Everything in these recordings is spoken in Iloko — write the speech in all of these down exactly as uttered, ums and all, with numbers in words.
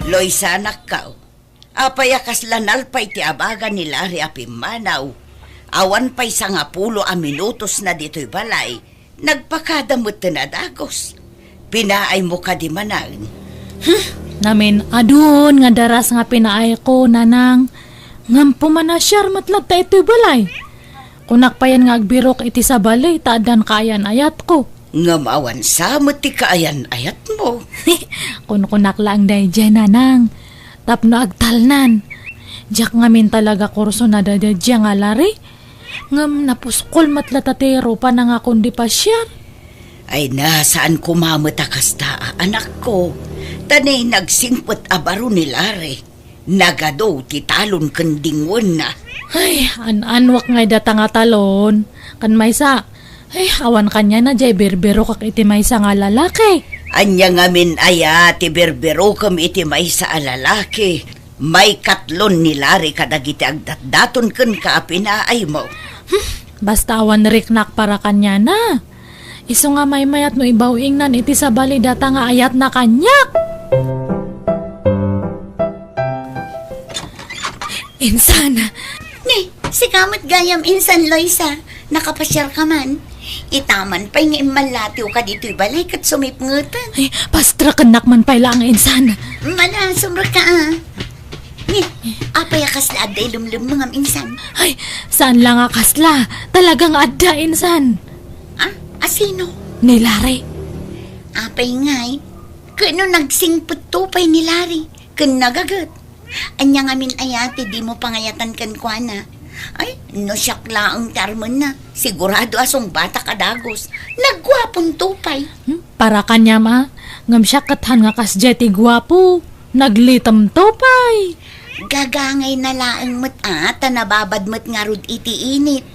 Loisa, anakko, apay a kasla nalpay ti abaga ni Larry a pimmanaw? Awan pay sangapulo a minutosna ditoy balay, nagpakada metten a dagus. Pinaaymo kadi manen? Namin-adun nga daras nga pinaayko, nanang. Ngem pumanasiar met latta itoy balay. Kunak payen nga agbirok iti sabali ta addan kaayan-ayatko. Ngem awan sa met ti kaayan-ayatmo. Kunkunak laeng daydiay, nanang. Tapno agtalnan. Diak ngamin talaga kurso na daydiay nga Larry. Ngem napuskol met latta ti rupana nga kundi pasiar. Ay na, saan koma met a kasta, anakko. Ta ni nagsingpet a baro ni Larry, nagadu ti talon ken dingwenna. Ay, an-anwak ngay data nga talon. Ken maysa, ay, awan kaniana diay birbirokak iti maysa nga lalaki. Ania ngamin aya ti birbirokem iti maysa a lalaki? Maikatlon ni Larry kadagiti agdatdaton kenka a pinaaymo. Hmm, basta awan riknak para kaniana. Isu nga maymayat no ibaw-ingnan iti sabali data nga ayatna kaniak. Insan! Ni, sika met gayam, Insan Loisa. Nakapasiarka man. Itaman pay nga immallatiwka ditoy balay ket sumipngeten. Ay, pastrakennak man pay laeng, Insan. Mala, sumrekka, a. Ni, apay a kasla adda ilemlemmengam, Insan? Ay, saan la nga kasla. Talaga nga adda, Insan. A? Asino? Ni Larry. Apay ngay, ket no nagsingpetto pay ni Larry ken nagaget, ania ngamin aya ti dimo pangayatan kenkuana? Ay, no siak laeng ti armenna, sigurado a sungbatak a dagus. Nagguaponto pay. Hmm? Para kaniam a, ngem siak ket han nga kasdiay ti guapo. Naglitemto pay. Gagangayna laeng met a, ta nababad met ngarud iti init.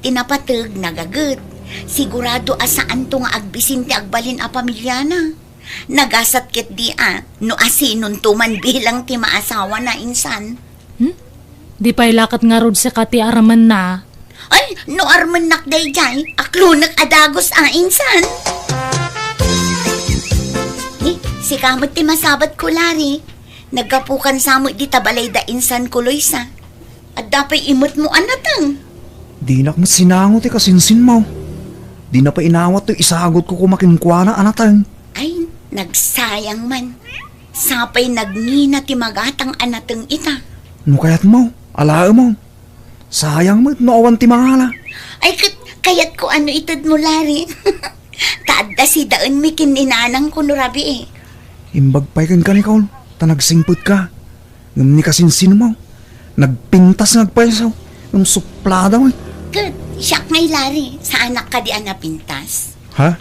Ti napateg, nagaget. Sigurado a saanto nga agbisin ti agbalin a pamiliana. Nagasat ketdi a, no asinonto man bilang ti maasawana, Insan. Hmm? Di pay la ket ngarud sika ti armenna. Ay, no armennak daydiay, aklonek a dagus a, Insan. Ni, sika met ti masabatko, Larry. Naggapukan sa met dita balay da Insan ko, Loisa. Adda pay imetmo a nateng. Dinak met sinango ti kasinsinmo. Dina pay inawat toy isagutko koma kenkuana a nateng. Ay, nagsayang man. Sapay nagngina ti magatang a nateng ita. No kayatmo, alaemon. Sayang met no awan ti mangala. Ay, ket kayatko a no itedmo, Larry. Ta adda sidaenmi ken ni nanangko no rabii. Imbag pay kenka, Nicole, ta nagsingpetka. Ngem ni kasinsinmo, nagpintas nga agpayso, ngem suplada met. Ket siak ngay, Larry, saanak kadi a napintas? Ha?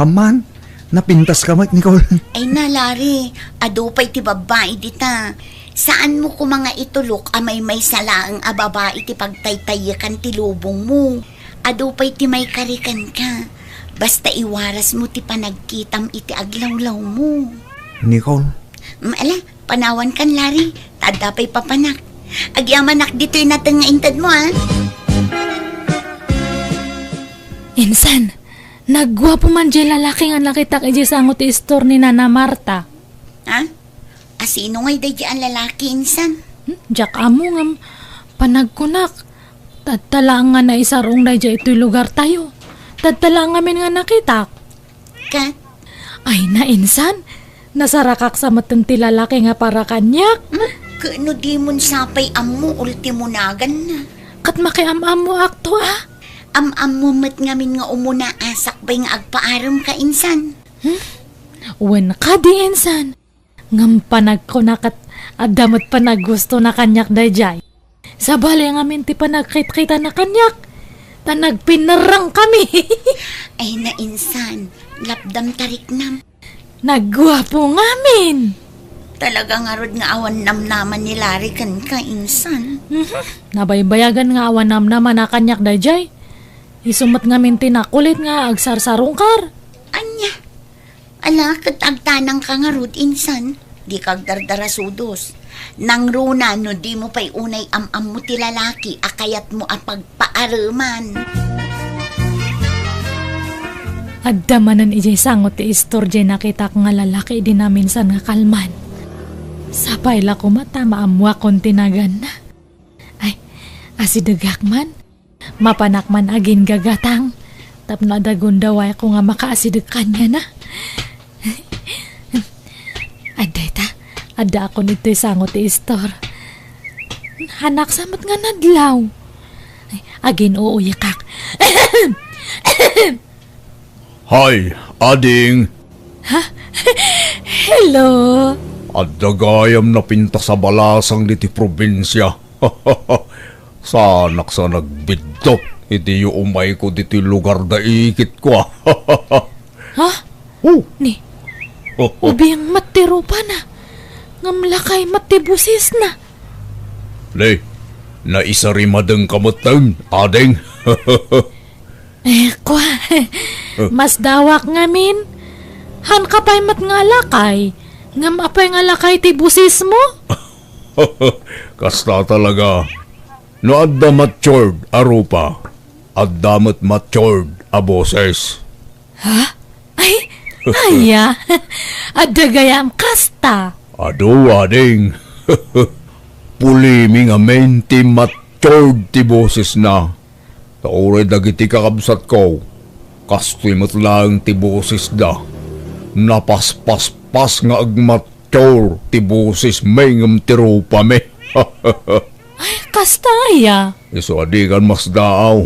Amman, napintaska met, Nicole. Ay na, Larry, adu pay ti babbai dita. Saanmo koma nga itulok a maymaysa laeng a babai ti pagtaytaykan ti lubongmo. Adu pay ti maikari kenka. Basta iwarasmo ti panagkitam iti aglawlawmo. Nicole. Mm, ala, panawankan, Larry. Ta adda pay papanak. Agyamanak ditoy nateng nga intedmo, a. Insan, nagguapo man diay lalaki nga nakitak idiay sango ti istor ni Nana Marta. Ha? Asino ngay daydiay a lalaki, Insan? Hmm, diak ammo ngem panagkunak. Tadta laeng nga naisar-ong daydiay itoy lugartayo. Tadta laeng ngamin nga nakitak. Ket? Ay na, Insan, nasarakak sa metten ti lalaki nga para kaniak. Hmm? Ket no dimon sapay ammo, ultimo naganna. Ket makiam-ammoakto, a. Am-ammo met ngamin nga umuna a sakbay nga agpaaremka, Insan. Hmm? Wen kadi, Insan. Ngem panagkuna ket adda met panaggustona kaniak daydiay. Sabali ngamin ti panagkitkitana kaniak, ta nagpinerrengkami. Ay na, Insan, lapdam ta riknam. Nagguapo ngamin. Talaga ngarud nga awan namnama ni Larry kenka, Insan. Mhm. Nabaybayagan nga awan namnamana kaniak daydiay. Isu met ngamin ti nakulit nga agsarsarungkar. Ania? Ala, ket agtanangka ngarud, Insan. Dika agdardarasudos. Nangruna no dimo pay unay am-ammo ti lalaki a kayatmo a pagpaareman. Adda manen idiay sango ti istor diay nakitak nga lalaki idi naminsan nga kalman. Sapay la koma ta maammuakon ti naganna. Ay, asidegak man. Mapanak man agin-gagatang tapno adda gundawayko nga makaasideg kaniana. Adda ita, addaakon ditoy sango ti istor. Hanaksa met nga nadlaw. Ay, agin-uuyakak. Hay, ading! Ha? Hello! Adda gayam napintas a balasang ditoy probinsia. Sanak sa nagbiddut iti yuumayko ditoy lugar da ikitko, a. Ha? Oh. Ni, ubing met ti rupana. Ngem lakay met ti bosisna. Ni, naisarimadengka metten, ading. Eh, kua, masdawak ngamin. Hanka pay met nga lakay. Ngem apay nga lakay ti bosismo? Kasta talaga. No adda matured a rupa, adda met matured a boses. Ha? Ay, aya. Adda gayam kasta. Adu, ading. Pulimi ngamin ti matured ti bosesna. Ta uray dagiti kakabsatko, kastoy met laeng ti bosesda. Napaspaspas nga agmature ti bosesmi ngem ti rupami. Ay, kasta aya? Isu a dikan masdaaw.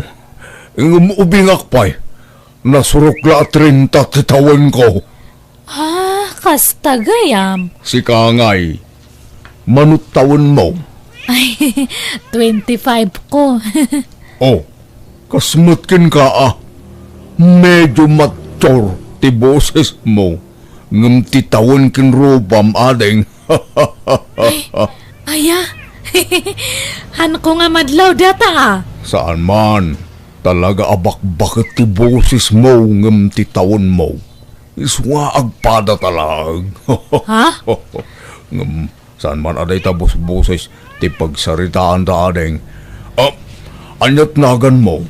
Ngem ubingak pay, nasurok la a treinta ti tawenko. Ah, kasta gayam. Sika ngay, manut tawenmo? Ay, twenty-five ko. Oh, kas met kenka, a. Medyo mature ti bosesmo, ngem ti tawen ken rupam, ading. Ay, aya? Hanko nga madlaw data, a. Saan man. Talaga a bakbaket ti bosesmo ngem ti tawenmo. Isu nga agpadata laeng. Ha? Ngem, saan man a dayta bosboses ti pagsaritaanta, ading. Ah, aniat naganmo?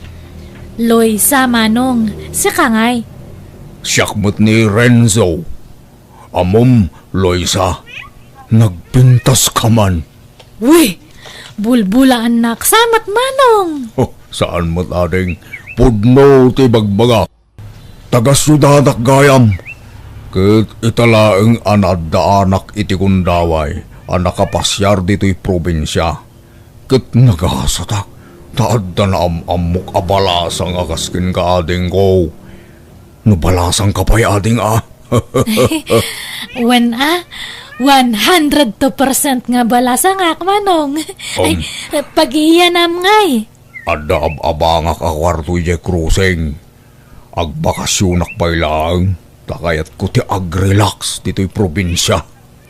Loisa, manong. Sika ngay? Siak met ni Renzo. Ammom, Loisa, nagpintaska man. Wi! Bulbulaannak sa met, manong! Oh, saan met, ading. Pudno ti bagbagak. Taga-siudadak gayam. Ket ita laeng a naaddaanak iti gundaway a nakapasiar ditoy probinsia. Ket nagasatak ta adda naam-ammok a balasang a kas kenka, adingko. No balasangka pay, ading, a. Wen a, one hundred two percent nga balasangak, manong. Ay, Um. Pagiiyanam ngay. Adda ab-abangak a kuarto idiay crossing. Agbakasionak pay laeng, ta kayatko ti agrelax ditoy probinsia.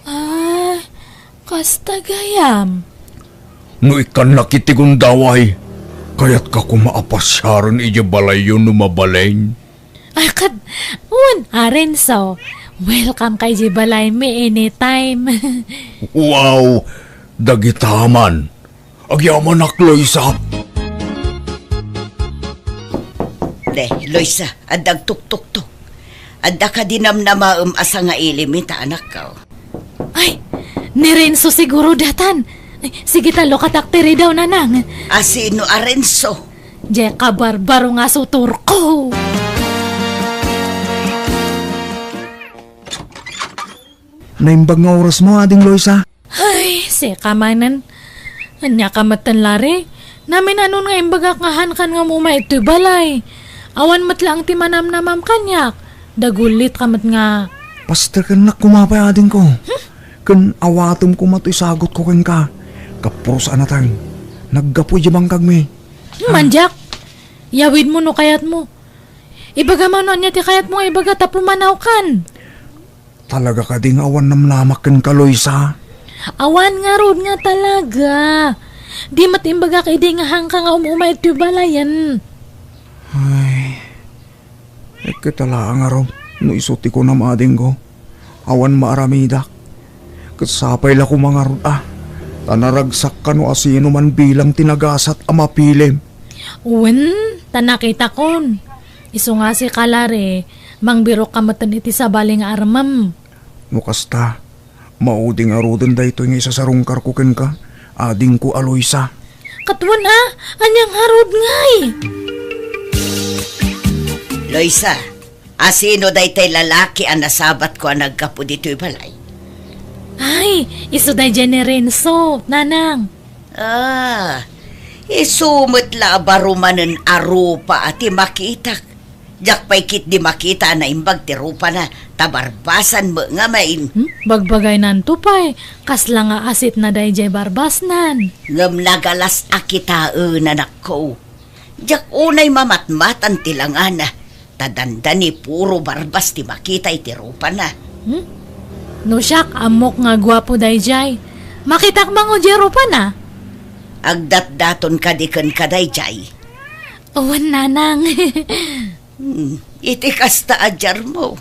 Ah, kasta gayam. No ikkannak iti gundaway, kayatka koma a pasiaren idiay balayyo no mabalin. Ay, kad, wen, a Renzo, welcome ka idiay balaymi anytime. Wow! Dagita man. Agyamanak, Loisa. De, Loisa, adda agtuktuktok. Adda kadi namnamaem a sangailim ita, anakko? Ay, ni Renzo siguro datan. Ay, sige ta, lukatak ti ridaw, nanang. A sino a Renzo? Diay kabarbaro nga sutorko. Naimbag nga orasmo, Ading Loisa. Ay, sika manen. Ania ka metten, Larry? Naminanon nga imbagak nga hankan nga umay itoy balay. Awan met laeng ti manamnamam kaniak. Dagullit ka met nga. Paster kennak koma pay, adingko. Hmm? Ken awatem koma toy sagutko kenka. Gapu sa anatang. Naggapu idiay bangkagmi. Hmm, mandiak. Yawidmo no kayatmo. Ibagam no ania ti kayatmo nga ibaga ta pumanawkan. Talaga kadi nga awan namnamak kenka, Loisa? Awan ngarud nga talaga. Di met imbagak idi nga hanka nga um-umay iti balayen. Ay, ket laeng ngarud no isu ti kunam, adingko. Awan maaramidak. Ket sapay la koma ngarud a, ta naragsak kano a sino man bilang ti nagasat a mapilim. Wen, ta nakitakon. Isu nga si Kalare, Mangbirokka metten iti sabali nga armem. No kasta, maudi ngaruden daytoy nga isasarungkarko kenka, adingko a Loisa. Ket wen a, ania ngarud ngay? Loisa, asino daytay lalaki a nasabatko a naggapu ditoy balay? Ay, isu daydiay ni Renzo, nanang. Ah, isu met la a baro manen a rupa a ti makitak. Diak pay ketdi makita a naimbag ti rupana, ta barbasan met ngamin. Hmm? Bagbagaynanto pay, kasla nga asitna daydiay barbasnan. Ngem nagalas a kitaen, anakko. Diak unay mamatmatan ti langana, ta dandani puro barbas ti makita iti rupana. Hmm? No siak, ammok nga guapo daydiay. Makitak mango diay rupana? Agdatdaton kadi kenka daydiay? Wen, nanang. Hmm, iti kasta a diarmo,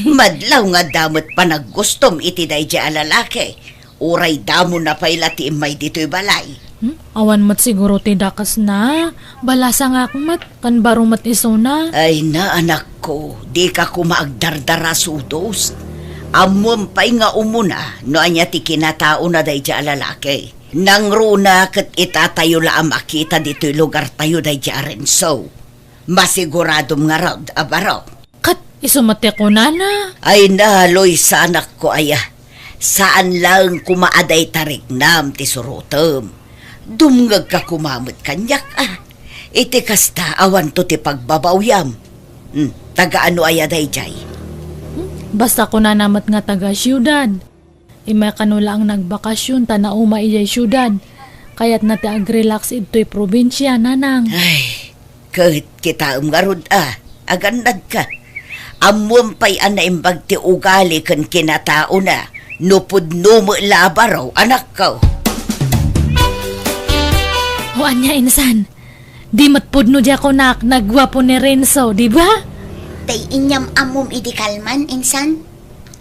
madlaw nga adda met panaggustom iti daydiay a lalaki. Uray damona pay la ti immay ditoy balay. Hmm? Awan met siguro ti dakesna. Balasangak met, ken baro met isuna. Ay na, anakko, dika koma agdardarasudos. Ammom pay nga umuna no ania ti kinataona daydiay a lalaki. Nangruna ket itatayo la a makita ditoy lugartayo daydiay a Renzo. Masiguradom ngarud a baro. Ket isu met ti kunana. Ay na, Loisa, anakko aya. Saan laeng koma a dayta riknam ti surotem. Dumngegka koma met kaniak, a. Iti kasta, awanto ti pagbabawyam. Hmm, taga ano aya daydiay? Hmm, basta kunana met nga taga siudad. Immay kano laeng nagbakasyon ta nauma idiay siudad. Kayatna ti agrelax idtoy probinsia, nanang. Ay, ket kitaem ngarud a, agannadka. Ammom pay a naimbag ti ugali ken kinataona, no pudno met la a baro, anakko. O ania, insan? Di met pudno diay kunak, nagguapo ni Renzo, di ba? Tay inyam-ammom idi kalman, insan?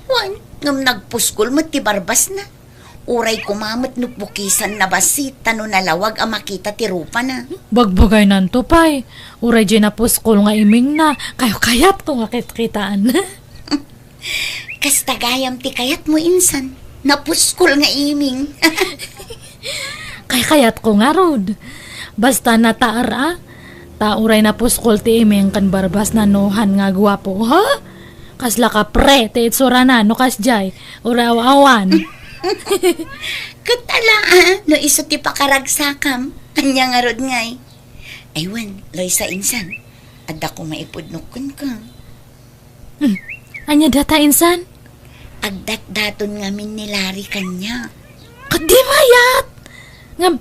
Wen, ngem nagpuskol met ti barbasna. Uray koma met no pukisanna bassit ta no nalawag a makita ti rupana. Bagbagaynanto pay. Uray diay napuskol nga imingna, kayat-kayatko nga kitkitaan. Kasta gayam ti kayatmo, insan. Napuskol nga iming. Kayat-kayatko ngarud. Basta nataer a. Ta uray napuskol ti iming ken barbasna no han nga guapo, ha? Kasla kapre ti itsurana no kasdiay, uray aw-awan. Ket ala, a, no isu ti pakaragsakam, ania ngarud ngay? Ay wen, Loisa, insan, adda koma ipudnok kenka. Hmm, ania data, insan? Agdatdaton ngamin ni Larry kaniak. Ket di mayat! Ngem,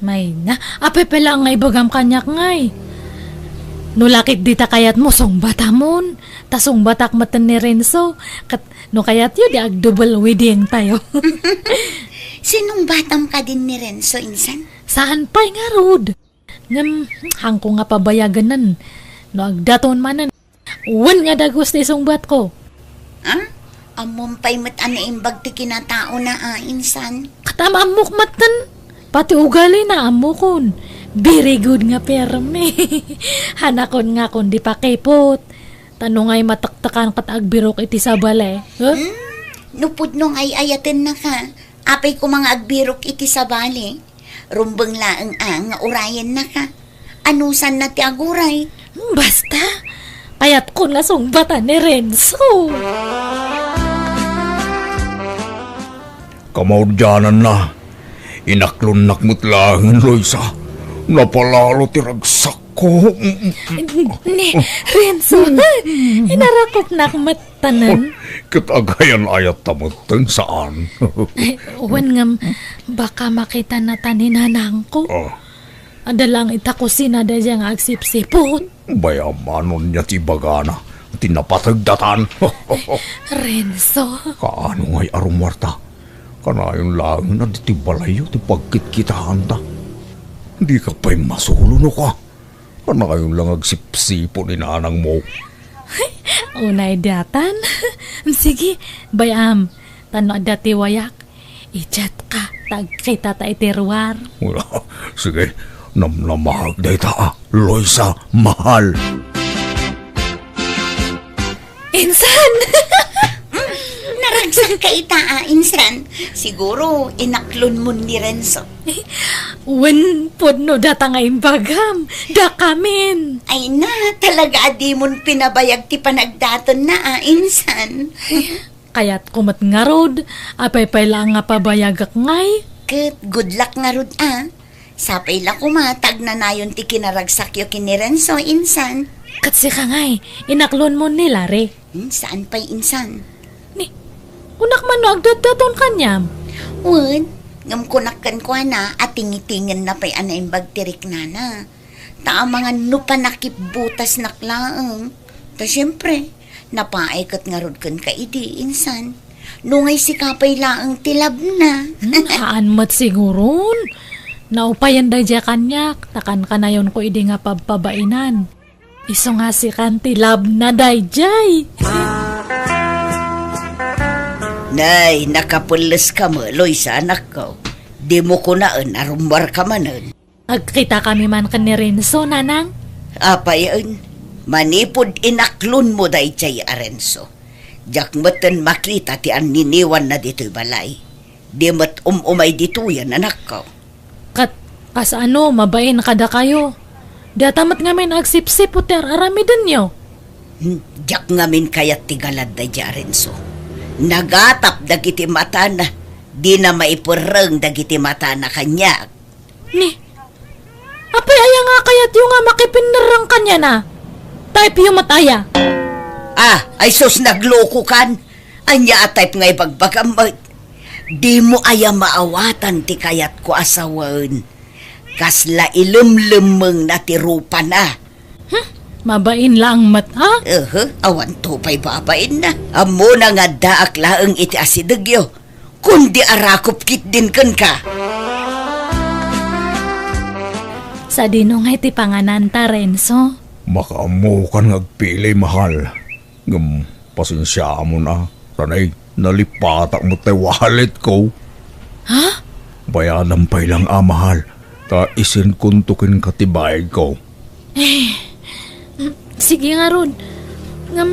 mayna, apay pay la nga ibagam kaniak ngay? No la ket dita kayatmo, sungbatamon. Ta sungbatak metten ni Renzo. Ket no kayatyo, di ag-double wedding tayo. Sinungbatam kadin ni Renzo, insan? Saan pay ngarud? Ngem, hanko nga pabayaganen. No agdaton manen, wen nga dagus ti sungbatko. Ah? Ammom pay met a naimbag ti kinataona a, insan? Ket am-ammok metten. Pati ugalina, ammokon. Very good nga permi. Hanakon nga kon di pakipot. Ta no ngay matektekan ket agbirok iti sabali. Huh? Hmm? No pudno nga ay-ayatennaka, apay koma nga agbirok iti sabali? Rumbeng laeng a nga urayennaka. Anusanna ti aguray? Basta, kayatkon nga sungbatan ni Renzo. Kamaudiananna, inaklonnak met laengen, Loisa. Napalalo ti ragsakko. Ni, Renzo, inarakopnak met tanan. Ket agayan-ayatta metten, saan? Ay, wen ngem, baka makitana ta ni nanangko. Ah. Adda laeng ita kusina daydiay nga agsipsipot. Bay-am a no ania ti ibagana ti napateg datan. Renzo. Kaano ngay a rummuarta? Kanayon laeng a ditoy balayyo ti pagkitkitaanta. Dika pay masulo no ka. Kanayon lang agsipsipot ni nanangmo. Unay datan. Sige, bay-am. Ta no adda ti wayak, i-chat ka, ta agkitata iti ruar. Sige, namnamaak dayta, a, Loisa, mahal. Insan! Naragsak ka ita, a, insan. Siguro, inaklon mo ni Renzo. Wen, pudno data nga imbagam. Dakamin. Ay na, talaga a dimon pinabayag ti panagdaton na, a, insan. Kayatko met ngarud, apay pay laeng nga pabayagak ngay? Ket good luck ngarud, a. Sapay la koma ta agnanayon ti kinaragsakyo ken ni Renzo, insan. Ket sika ngay, inaklon mo ni Larry? Hmm, saan pay, insan? Ni, kunak man no agdatdaton kaniam? Wen, ngem kunak kenkuana a tingitingen na pay a naimbag ti riknana. Ta amangan no panakipbutasnak laeng. Ta siempre, napaay ket ngarud kenka idi, insan. No ngay sika pay laeng ti labna. Hmm, haan met siguron. Naupayan daydiay kaniak, ta kankanayonko idi nga pabpabainan. Isu nga sikan ti labna daydiay. Nay, nakapelles ka met, Luisa, anakko. Dimo kunaen a rummuarka manen. Agkitakami man ken ni Renzo, nanang. Apayen, manipud inaklonmo daydiay a Renzo, diak metten makita ti anniniwanna ditoy balay. Di met um-umay ditoyen, anakko. Ket kasano mabain kadakayo? Data met ngamin agsipsiput ti ar-aramidenyo. Hmm, diak ngamin kayat ti galad daydiay a Renzo. Nagatap dagiti matana, dina maiperreng dagiti matana kaniak. Ni, apay aya nga kayatyo nga makipinnerreng kaniana? Type-yo met aya? Ah, ay sus, naglokokan. Ania a type nga ibagbagam met? Dimo aya maawatan ti kayatko a sawen. Kasla ilemlemmengna ti rupana. Hmm, mabain laeng met, a? Ehe, awanto pay babainna. Ammona nga addaak laeng iti asidegyo. Kundi arakop ketdin kenka. Sadino ngay ti pangananta, Renzo? Makaammokan nga agpili, mahal. Ngem pasensiaamon a, ta nay, nalipatak met tay walletko. Ha? Bayadam pay lang a, mahal, ta isendkonto kenka ti bayadko. Eh, mm, sige ngarud. Ngem,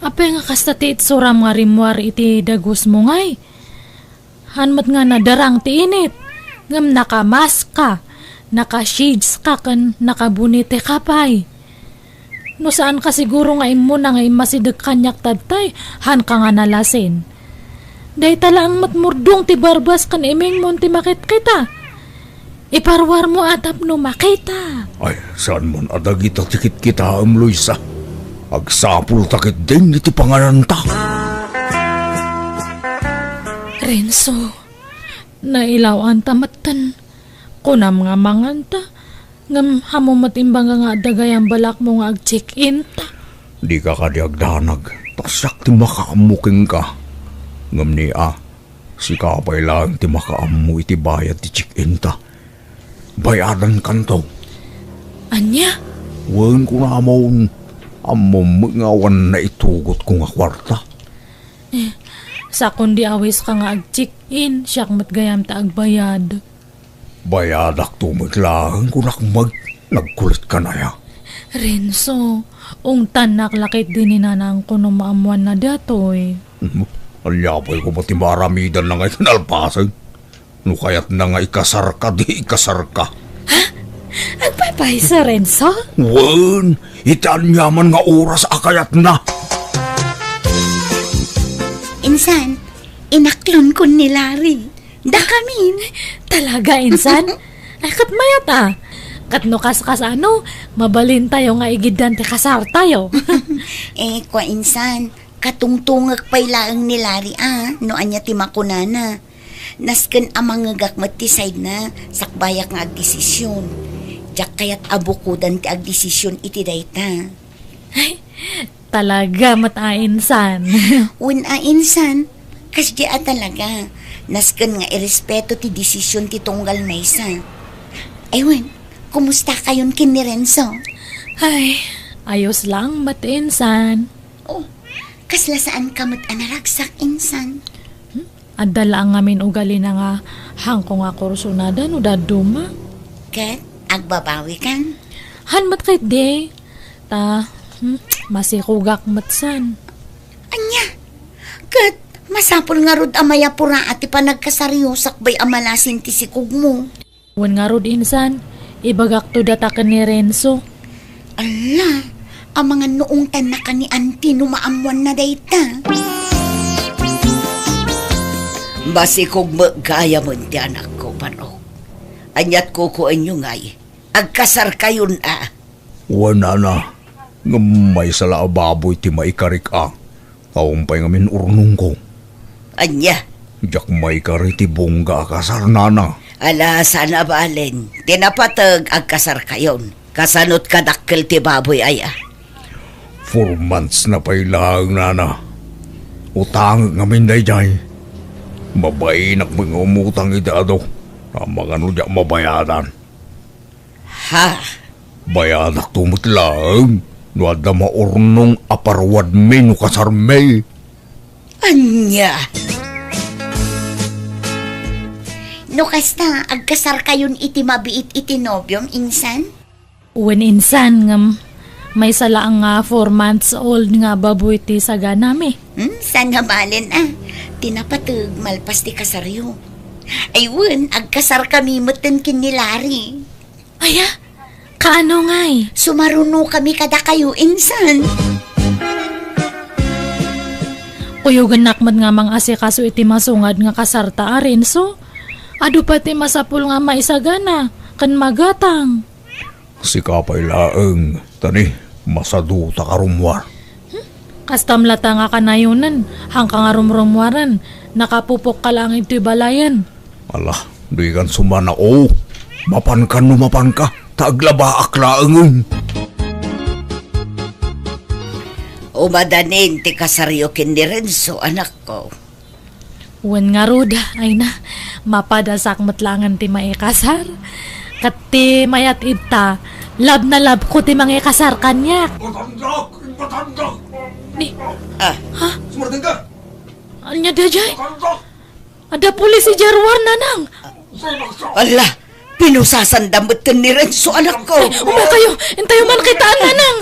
apay nga kasta ti itsuram nga rimmuar iti dagusmo ngay? Haan met nga nadarang ti init, ngem nakamask ka, naka-shades ka, ken nakabonete ka pay. No saan ka siguro nga immuna nga immasideg kaniak tattay, haan ka nga nalasin. Dayta laeng met murdong ti barbas ken imingmon ti makitkita. Iparuarmo a tapno makita. Ay, saan man a dagita ti kitkitaem, Luisa. Agsapulta ketdin iti pangananta. Renzo, nailaw-anta metten. Kunam nga manganta, ngem ammo met imbag nga adda gayam balakmo nga ag-check-in ta. Dika kadi agdanag, ta siak ti makaammo kenka. Ngem ni a, sika pay laeng ti makaammo iti bayad ti check-in ta. Bayadankanto. Ania? Wen, kunamon, ammom met nga awan naitugotko nga kuarta. Eh, sakon di awiska nga ag-check-in, siak met gayam ta agbayad. Bayadakto met laeng, kunak met, nagkulit ka na ya. Renzo, ungtannak la ketdi ni nanangko no maammoanna datoy. Hmm, ania pay koma ti maaramidanna nga ikinalpasen? No kayatna nga ikasarka, di ikasarka. Ha? Agpaypayso, Renzo? Wen, iti aniaman nga oras a kayatna. Insan, inaklonko ni Larry. Dakamin. Talaga, insan? Ay, ket mayat a. Ket no kaskasano, mabalintayo nga igiddan ti kasartayo. Eh, kua insan, katungtungek pay laeng ni Larry a, no ania ti makunana. Nasken a mangngegak met ti side na, sakbayak nga agdesisyon. Diak kayat a bukodan ti agdesisyon iti dayta. Ay, talaga met a insan. Wen a insan, kasdi a talaga. Nasken nga irespeto ti desisyon ti tunggal maysa. Ay wen, kumusta kayon ken ni Renzo? Ay, ayos lang met insan. Oh, kasla saan ka met a naragsak insan? Hmm? Adda laeng ngamin ugalina nga hangko nga kursunada no dadduma. Ket agbabawikan? Haan met ketdi. Ta, hmm, masikogak met san. Ket, masapul ngarud a mayapura ti panagkasaryo sakbay a malasin ti sikogmo. Wen ngarud, insan, ibagakto data ken ni Renzo. Alla, amangan no ungtannaka ni Auntie no maammoanna dayta. Masikog met gayamen ti anakko, Barok. Ania't kukuenyo ngay? Agkasarkayon a. Wen, nana, ngem maysa la a baboy ti maikarik a. Awan pay ngamin urnongko. Ania? Diak maikari ti bungga a kasar, nana. Ala, saan a balen. Ti napateg, agkasarkayon. Kasano't kadakkel ti baboy aya? Four months na pay laeng, nana. Utangek ngamin daydiay. Mabainak met nga umutang iti adu. Amangan no diak mabayadan. Ha? Bayadakto met laeng no adda maurnong a paruadmi no kasarmi. Ania? No kasta, agkasarkayon iti mabiit iti nobiom, insan? Wen, insan, ngem maysa laeng nga four months old nga baboy ti saganami. Hmm, saan a balen a. Ti napateg, malpas ti kasaryo. Ay wen, agkasarkami metten ken ni Larry. Aya? Kaano ngay? Sumarunokami kadakayo, insan. Kuyogennak met nga mangasikaso iti masungad nga kasarta a Renzo. Adu pay ti masapul nga maisagana ken magatang. Sika pay laeng, tani, masaduta ka rummuar. Hmm? Kastam latta nga kanayonen, haanka nga rumrummuaren, nakapupokka laeng iti balayen. Ala, dikan sumana, o. Mapankan no mapanka, ta aglabaak laengen. Umadanin ti kasaryo ken ni Renzo, anakko. Wen ngarud, ay na, mapadasak met laengen ti maikasar. Ket ti mayat ita, love na love ko ti mangikasar kaniak. Batandak! Batandak! Ni, Ah, ha? Sumardeng ka! Ania daydiay? Batandak! Adda pulis idiay ruar, nanang! Ala, pinusasanda metten ni Renzo, anakko. Ay, umakayo! Intayo man kitaan, nanang!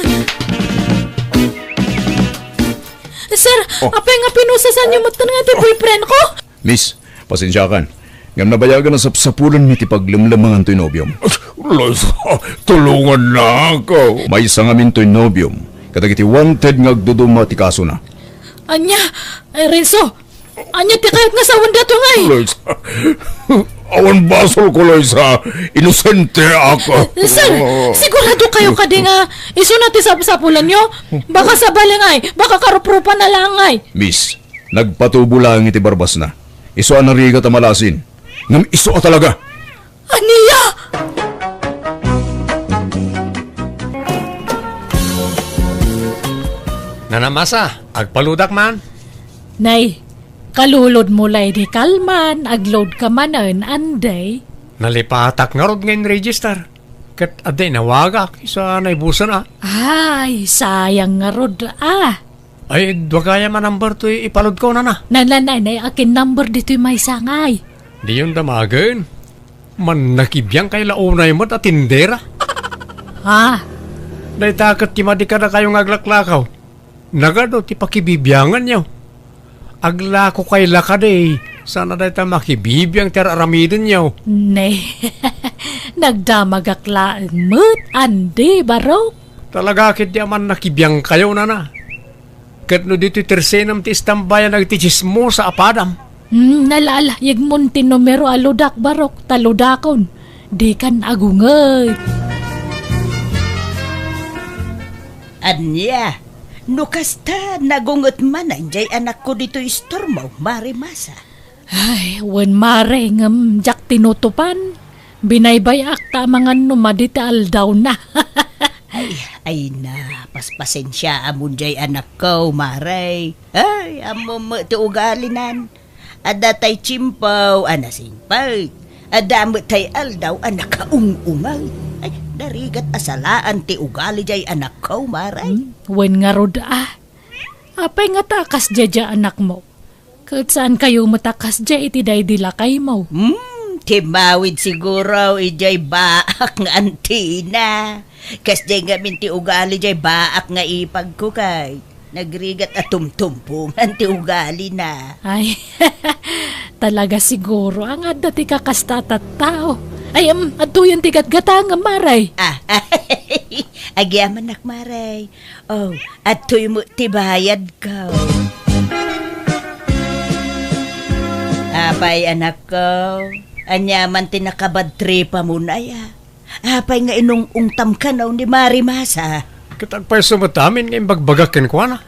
Sir, Oh. apay nga pinusasanyo metten nga ti boyfriend ko? Miss, pasensiakan. Ngem nabayagan a sapsapulenmi ti paglemlemangan toy nobiom. Loisa, tulongannak. Maysa ngamin toy nobiom kadagiti wanted nga agduduma ti kasona. Ania? Ay, Renzo, ania ti kayat nga sawen datoy ngay? Loisa, awan basolko, Loisa. Inosente ako. Sir, sigurado kayo kadi nga isuna ti sapsapulanyo? Baka sabali ngay, baka karuprupan na lang ngay. Miss, nagpatubo laeng iti barbasna. Isu a narigat a malasin. Ngem isu a talaga. Ania? Nanamasa, agpaludak man. Nay, kalulodmo lay di kalman, agload ka manen, anday. Nalipatak ngarud nga in-register. Ket adda inawagak, isu a naibusen a. Ay, sayang ngarud a. Ay, dua gayam a number toy ipaludko, nana. Nananay, nay, akin number ditoy maysa ngay. Diyon damagen. Mannakibiang kay la unay met a tindera. Ha? Dayta ket ti madi kadakayo nga aglaklakaw. Nagadu ti pakibibianganyo. Aglako kay la kadi, sana dayta makibibiang ti ar-aramidenyo. Ne, nagdamagak laeng met, andi, barok. Talaga ket di a mannakibiangkayo, nana. Ket no ditoy tersenem ti istambayan dagiti tsismosa a padam. Hmm, nalaalayegmon ti numero a ludak, barok, ta ludakon. Dikan agunget. Ania? No kasta, nagunget manen jay anakko ditoy istormo, Mare Masa. Ay, wen, Mare, ngem diak tinutupan. Binaybay-ak ta amangan no madi ti aldawna. Ay, ay na, paspasensiaamon jay anakko, Mare. Ay, ammom met ti ugalinan. Adda tay tiempo a nasingpet. Adda met tay aldaw a nakaung-ungay. Ay, narigat a salaan ti ugali jay anakko, Mare. Hmm, wen ngarud a. Apay ngata a kasdiay anakmo? Ket saankayo met a kasdiay iti daydi lakaymo? Hmm, timmawid siguro idiay baak nga antina. Kasdiay ngamin ti ugali jay baak nga ipagko kay. Nagrigat a tumtumpongan ti ugalina. Ay, talaga siguro nga adda ti kakasta a tattao. Ay, em, adtoyen ti gatgatangam, Maray. Ah, agyamanak, Maray. Oh, adtoy met ti bayadko. Apay, anakko, ania man ti nakabadtripamon aya? Apay nga inung-ungtam kano ni Mari Masa? Ket agpayso met amin nga imbagbagak kenkuana.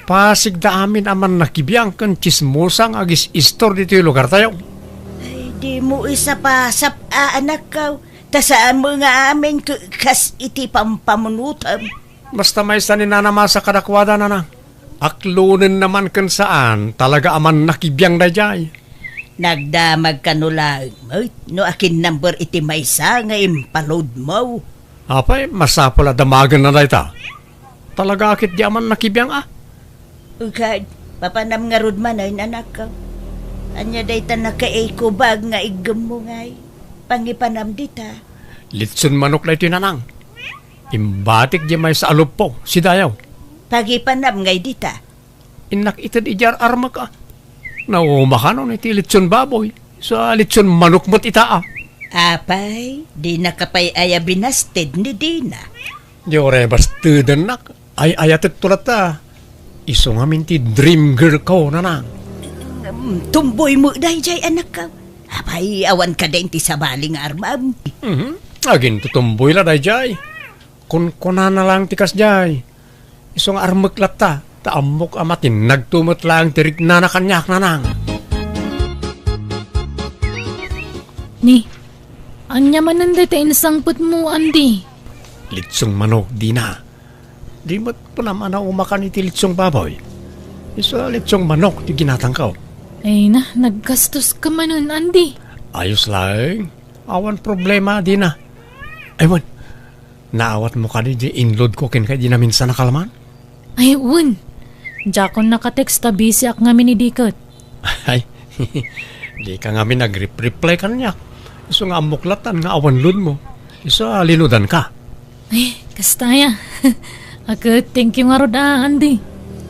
Pasigda amin a mannakibiang ken tsismosa nga agis-istor ditoy lugartayo. Ay, dimo isapasap a, anakko. Ta saan met nga amin ke-, kas iti pampamunotem. Basta maysa ni Nana Masa kadakuada, Nanang. Aklonenna man ken saan, talaga a mannakibiang daydiay. Nagdamag kano laeng met no akin number iti maysa nga impalodmo. Apay, masapul a damagenna dayta. Talaga a ketdi a mannakibiang a. Ukad, papanam ngarud manen, anakko. Ania dayta nakaikubag nga iggemmo ngay? Pangipanam dita. Litson manok daytoy, Nanang. Imbatik di maysa a luppo, sidayaw. Pagipanam ngay dita. Innak ited idiay ar-armek a. Nauma kanon iti litson baboy. Sa litson manok met ita a. Apay, dinaka pay aya binasted ni Dina? Di uray bastedennak. Ay-ayatek to latta. Isu ngamin ti dream girl ko, Nanang. Mm, tumboy met daydiay, anakko. Apay, awan kadi ti sabali nga armam? Mhm. Agintutumboy la daydiay. Kunkunana laeng ti kasdiay. Isu nga armek latta, ta ammok a matinnagto met laeng ti riknana kaniak, Nanang. Ni, ania manen dayta insangpetmo, Andy? Litsong manok, Dina. Di met kunam a naumakan iti litsong baboy. Isu a litsong manok ti ginatangko. Ay na, naggastos ka manen, Andy. Ayos laeng. Awan problema, Dina. Ay, wen. Naawatmo kadi di inload ko kenka idi naminsan a kalman? Ay, wen. Diakon nakatext ta busy ak ngamin idi ket. Ay, di ka ngamin nagrep-reply kaniak. Isu nga ammok latta nga awan load mo. Isu a linudan ka. Ay, kasta aya. Aket, thank you ngarud a, Andy.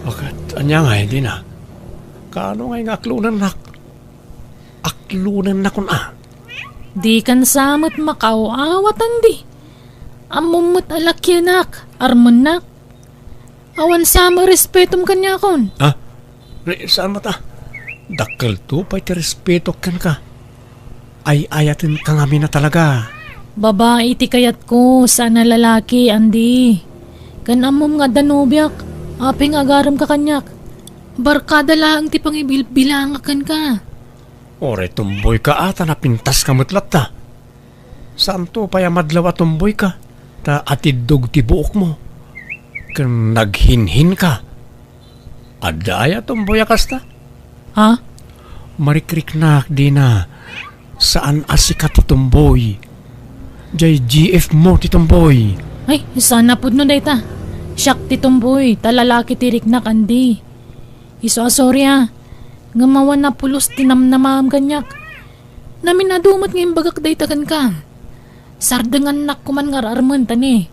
Aket, ania ngay, Dina? Kaano ngay nga aklonennak? Aklonennakon a. Dikan sa met makaaw-awat, Andy. Ammom met a lakienak, armennak. Awan sa met respetom kaniakon. Ha? Re-, saan met a? Dakkelto pay ti respetok kenka. Ay-ayatenka ngamin a talaga. Babai ti kayatko, saan a lalaki, Andy. Ken ammom nga adda nobiak, apay nga agaremka kaniak. Barkada laeng ti pangibilbilangak kenka. Uray tumboyka a ta napintaska met latta. Saanto pay a madlaw a tumboyka, ta atiddog ti buokmo. Ken naghinhinka. Adda aya tumboy a kasta? Ha? Marikriknak, Dina. Saan a sika ti tumboy. Jay G F mo ti tumboy. Ay, saan a pudno dayta. Siak ti tumboy, ta lalaki ti riknak, Andy. Isu a sorry a. Ngem awan a pulos ti namnamaem kaniak. Namin-adu met nga imbagak dayta kenka. Sardengannak koman nga ar-armen ta ni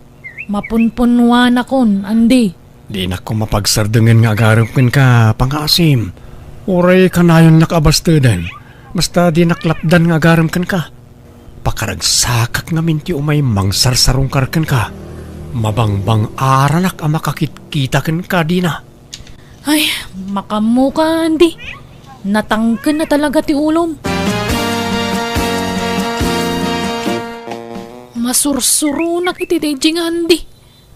mapunpunnuanakon, Andy. Dinak koma pagsardengen nga agarem kenka, pangngaasim. Uray kanayonnak a basteden. Basta dinak lapdan nga agarem kenka. Pakaragsakak ngamin ti umay mangsarsarungkar kenka. Mabangbang-aranak a makakitkita kenka, Dina. Ay, makaammoka, Andy. Natangken na talaga ti ulom. Masursuronak iti daydi nga Andy.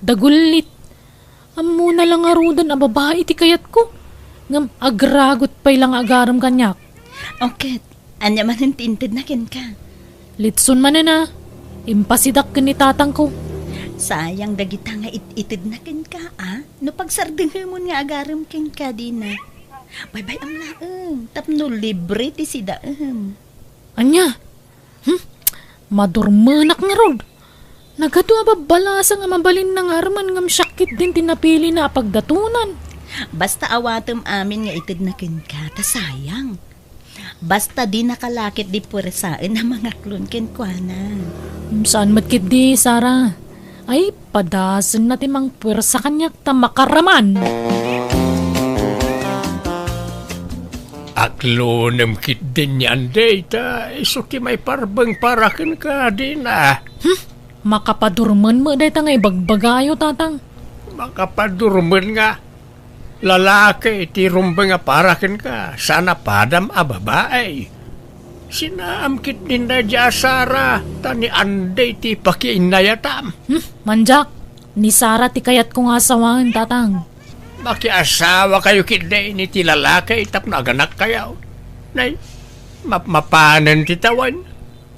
Dagullit. Ammona la ngaruden a babai ti kayatko. Ngem agragot pay la nga agarem kaniak. Oket, ania manen ti intedna kenka? Litson manen a. Impasidak ken ni tatangko. Sayang dagita nga it-itedna kenka, a? No pagserdengemon nga agarem kenka, Dina. Baybay-am laeng, tapno libre ti sidaem. Ania? Hmm? Madurmenak ngarud. Nagadu a babbalasang a mabalinna nga armen ngem siak ketdin ti napilina a pagdatonan. Basta awatem amin nga itedna kenka, ta sayang. Basta dinaka la ketdi puersaen a mangaklon kenkuana. Hmm, saan met ketdi, Sara. Ay, padasenna ti mangpuersa kaniak ta makaraman. Aklonem ketdin ni Anday ta isu ti maiparbeng para kenka, Dina. Hmm? Makapadurmen met dayta nga ibagbagayo, Tatang. Makapadurmen nga lalaki ti rumbeng a para kenka, saan a padam a babai. Sinaam ketdin daydiay a Sara, ta ni Anday ti pakiinnayatam. Hmm, mandiak, ni Sara ti kayatko nga asawaen, Tatang. Makiasawakayo ketdi iti lalaki tapno aganakkayo. Nay, mapmapanen ti tawen.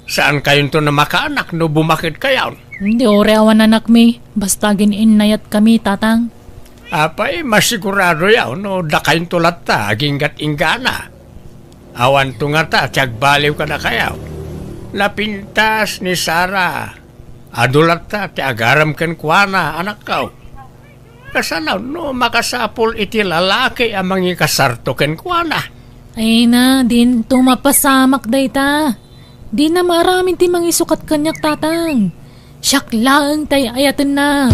Saankayonto a makaanak no bumakedkayon. Di uray awan anakmi, basta agin-innayatkami, Tatang. Apay, masiguradoyo no dakayonto latta aginggat-inggana. Awanto ngata ti agbaliw kadakayo. Napintas ni Sara. Adu latta ti agaram kenkuana, anakko. Kasano no makasapul iti lalaki a mangikasarto kenkuana? Ay na, dinto mapasamak dayta. Dina maaramid ti mangisukat kaniak, Tatang. Siak laeng ti ay-ayatenna.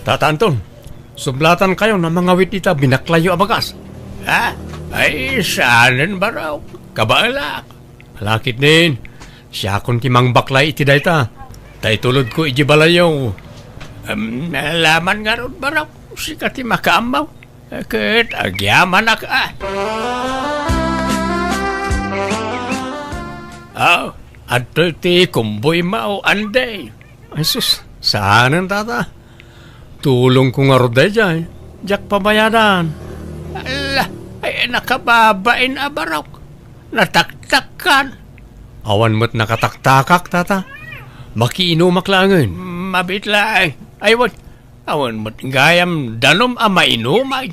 Tata Anton, sublatankayon a mangawit ita binaklayyo a bagas. Ha? Ay, saanen, barok. Kabaelak. Ala ketdin, siakon ti mangbaklay iti dayta. Ta itulodko idiay balayyo. Em, laman ngarud, barok, sika ti makaammo. Ket agyamanak a. Ah, adtoy ti kumboymo, Anday. Ay sus, saanen, Tata. Tulongko ngarud daydiay. Diak pabayadan. Ala, ay nakababain a barok. Nataktakkan. Awan met nakataktakak, Tata. Makiinumak laengen. Mabiit laeng. Ay, wen, awan met gayam danum a mainumay.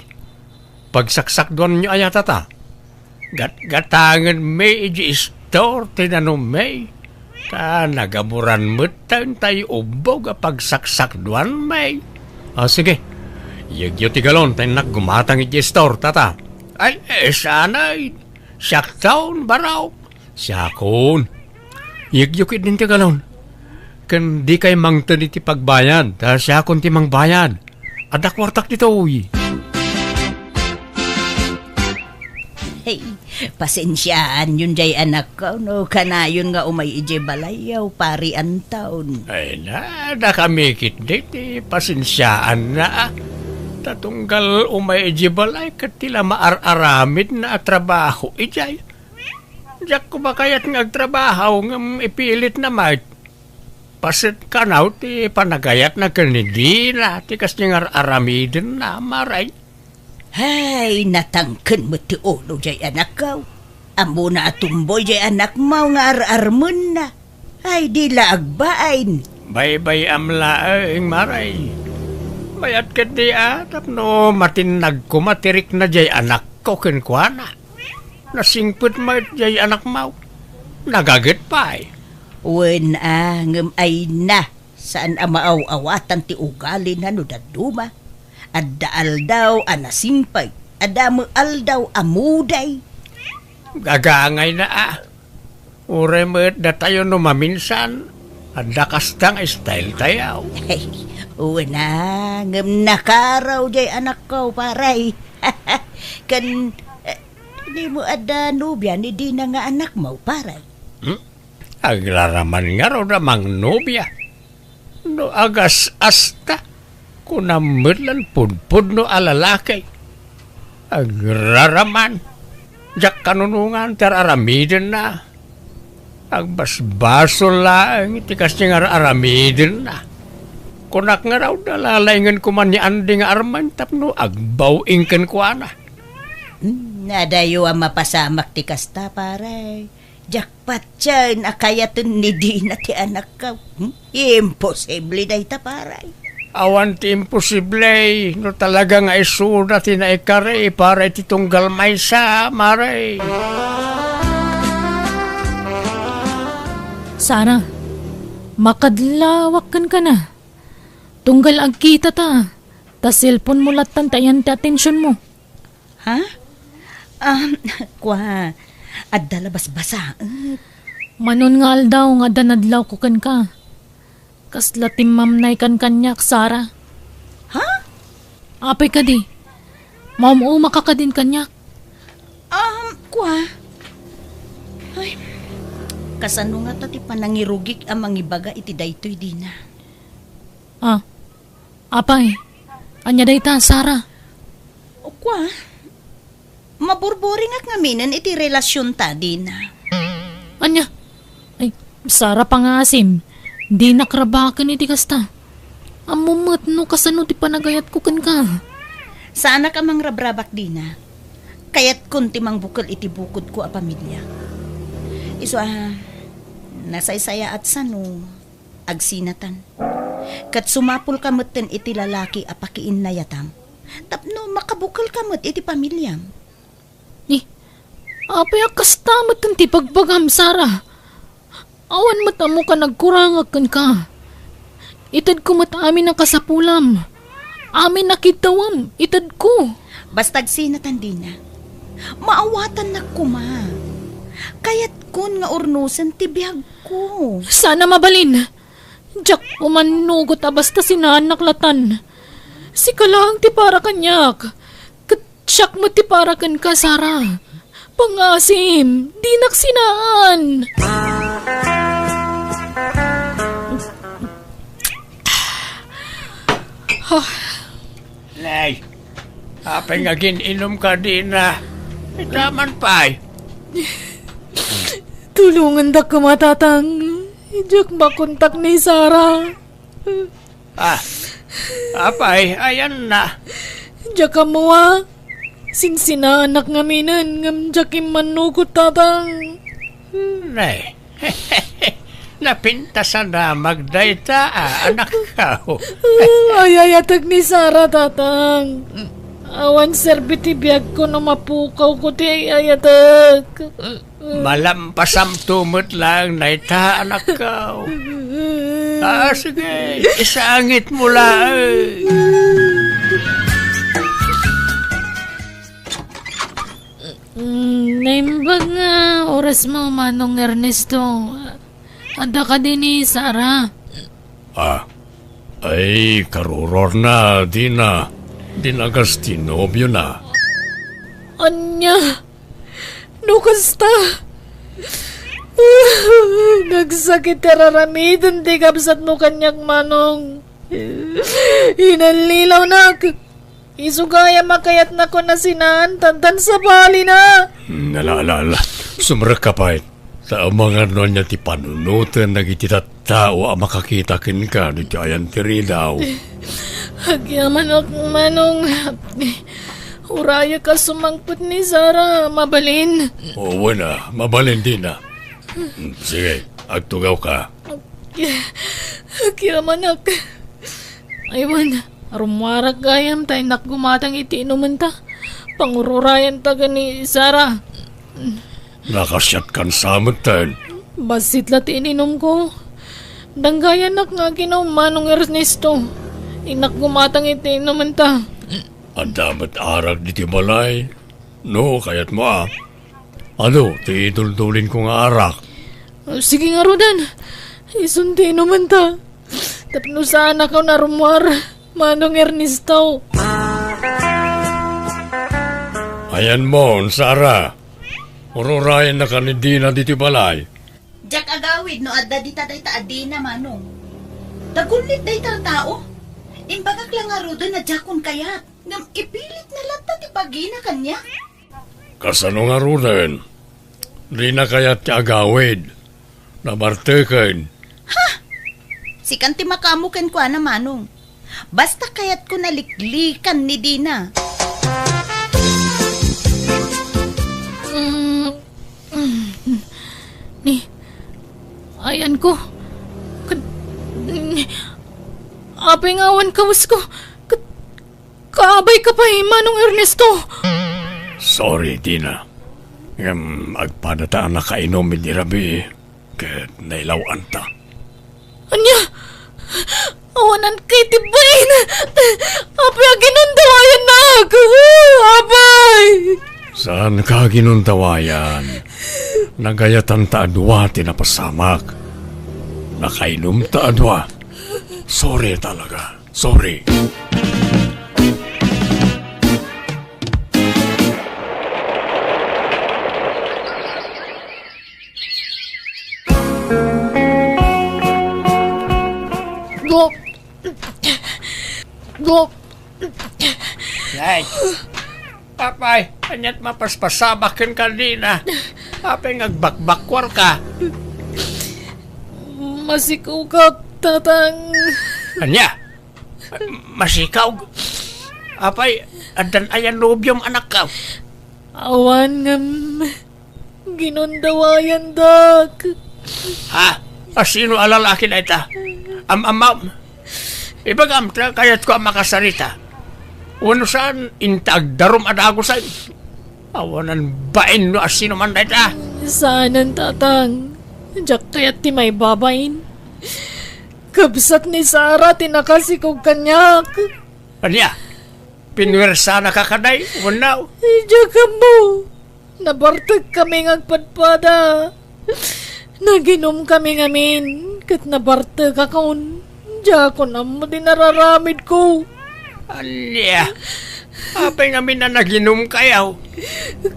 Pagsaksakduanyo aya, Tata? Gatgatangenmi idiay istor ti danummi, ta nagaburan metten tay ubbog a pagsaksakduanmi. Ah, sige. Iyegyo ti galon ta innak gumatang idiay istor, Tata. Ay, eh, sanay. Siakton, barok. Siakon. Iyegyo ketdin ti galon. Ken dikay mangted iti pagbayad, ta siakon ti mangbayad. Adda kuartak ditoy. Hey, pasensiaanyon jay anakko no kanayon nga umay idiay balayyo, Pari Anton. Ay na, dakami ketdi ti pasensiaanna, a. Ta tunggal umay idiay balay ket ti la maar-aramidna a trabaho idiay. Diak koma kayat nga agtrabaho ngem ipilitna met. Paset kano ti panagayatna ken ni Dina ti kasdiay nga ar-aramidenna, Mare. Hay, natangken met ti ulo jay anakko. Ammona a tumboy jay anakmo nga ar-armenna. Ay, di la agbain. Baybay-am laeng, Mare. Mayat ketdi a tapno matinnag koma ti rikna jay anakko kenkuana. Nasingpet met jay anakmo. Nagaget pay. Wen a, ngem ay na, saan a maaw-awatan ti ugalina no dadduma. Adda aldaw a nasingpet, adda met aldaw a muday. Gagangayna a. Uray met datayo no maminsan, adda kasta nga style tayo. Wen a, ngem nakaraw jay anakko, Pare. Ken, eh, dimo adda nobia ni Dina nga anakmo, Pare? Hmm? Agraraman ngarud a mangnobia. No agas-asta, kunam met la pudpudno a lalaki. Agraraman. Diak kanunongan ti ar-aramidenna. Agbasbasol laeng ti kasdiay nga ar-aramidenna. Kunak ngarud a lalaingenko man ni Andy nga armen tapno agbaw-ing kenkuana. Hmm, adayo a mapasamak ti kasta, Pare. Diak patien a kayaten ni Dina ti anakko. Hmm? Imposible dayta, Pare. Awan ti imposible no talaga nga isuda ti naikari para iti tunggal maysa, Mare. Sara, makadlawak kenka. Tunggal agkita ta, ta cellphone mo lattan ti ayan ti atensiyon mo. Ha? Um, kua, adda la basbasaek. Manon nga aldaw nga adda nadlawko kenka. Kasla timmamnaykan kaniak, Sara. Ha? Apay kadi? Maum-umaka kadin kaniak? Um, kua. Ay, kasano ngata ti panangirugik a mangibaga iti daytoy, Dina? Ah, apay, ania dayta, Sara? O, kua, maburburingak ngaminen iti relasionta, Dina. Ania? Ay, Sara, pangasim, dinak rabaken iti kasta. Ammom met no kasano ti panagayatko kenka. Saanak a mangrabrabak, Dina. Kayatkon ti mangbukel iti bukodko a pamilia. Isu a, nasaysayaat sano agsinatan. Ket sumapulka metten iti lalaki a pakiinnayatam tapno makabukelka met iti pamiliam. Ni, apay a kasta metten ti bagbagam, Sara? Awan met ammoka nagkurangak kenka. Itedko met amin a kasapulam. Amin a kiddawam, itedko. Basta agsinatan, Dina. Maawatannak koma. Kayatkon nga urnosen ti biagko. Saan a mabalin. Diak umannugot a basta sinaannak latan. Sika laeng ti para kaniak. Ket siak met ti para kenka, Sara. Pangasim, dinak sinaan. Ah. Nay, apay nga agin-inumka, Dina? Ita man pay. Tulongandak koma, Tatang. Diak makontak ni Sara. Ah, apay, ayanna? Diak ammo a. Sinsinaanak ngaminen, ngem diak immannugot, Tatang. Nay, napintasan a magdayta, ah, anakko. Ay, ayatek ni Sara, Tatang. Awan serbi ti biagko no mapukawko ti ay-ayatek. Malampasamto met laeng dayta, anakko. Ah, sige, isangitmo laeng. Mm, naimbag nga orasmo, Manong Ernesto. Adda kadi ni Sara? Ah, ay, karuruarna, Dina. Dinagas ti nobiona. Ania? No kasta, nagsakit ti ar-aramiden ti kabsatmo kaniak, Manong. Inallilawnak. Isu gayam a kayatnakon a sinaan, tan, tan sabalina. Hmm, ala, ala, ala. Sumrekka pay. Ta amangan no ania ti panunoten dagiti tattao a makakita kenka no iti ayan ti ridaw. Agyamanak, Manong. Urayek a sumangpet ni Sara. Mabalin? O, wen a, mabalin, Dina. Hmm, sige, agtugawka. Agyamanak. Ay, wen, rummuarak gayam ta innak gumatang iti inumenta. Pangururayanta ken ni Sara. Nakasiatkan sa metten. Bassit la ti ininumko. Danggayannak nga aginum, Manong Ernesto. Innak gumatang iti inumenta. Adda met arak ditoy balay. No, kayatmo a. Adu ti iduldulinko nga arak. Sige ngaruden. Isun ti inumenta. Tapno saanakon a rummuar, Manong Ernesto. Ayanmon, Sara. Ururayennaka ni Dina ditoy balay. Diak agawid no adda dita dayta a Dina, Manong. Dagulit dayta a tao. Imbagak la ngaruden a diakon kayat. Ngem ipilitna latta ti bagina kaniak. Kasano ngaruden? Dina kayat ti agawid. Nabarteken. Ha? Sikan ti makaammo kenkuana, Manong. Basta kayatko naliklikan ni Dina. Mm, mm, ni, ayanko. Ket, ni, apay nga awan kawesko. Ket, kaabayka pay, Manong Ernesto. Sorry, Dina. Ngem agpadata a nakainum idi rabii ket nailaw-anta. Ania? Awanan kay ti bain! Apay a ginundawayannak? Apay! Saanka a ginundawayan. Nagayatan ta a dua ti napasamak. Nakainum ta a dua. Sorry talaga. Sorry. Dok! Dok! Ay. Apay, ania't mapaspasamak kenka, Dina? Apay nga agbakbakkuarka? Masikugak, Tatang. Ania? Masikaw? Apay, addan aya nobiom, anakko? Awan ngem ginundawayandak. Ha? Asino a lalaki dayta? Am-amam? Ibagam ta kayatko a makasarita. Wenno saan, inta agdarum a dagusen. Awanan bain no asino man dayta. Saanen, Tatang. Diak kayat ti maibabain. Kabsat ni Sara ti nakasikog kaniak. Ania? Pinuersanaka kadi wenno? Diak ammo. Nabartekami nga agpadpada. Naginumkami ngamin, ket nabartekakon. Diakon ammo ti nararamidko. Ania? Apay ngamin a naginumkayo?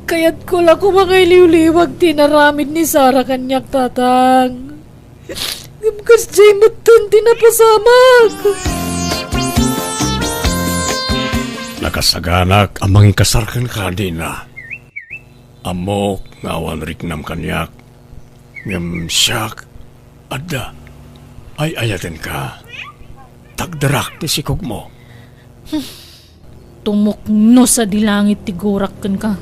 Kayatko la koma nga iliwliwag ti inaramid ni Sara kaniak, Tatang. Ngem kasdiay metten ti napasamak. Nakasaganak a mangikasar kenka, Dina. Ammok nga awan riknam kaniak, ngem siak, adda, ay-ayatenka. Tagderak ti sikogmo. Tumukno sadi langit ti gurak kenka,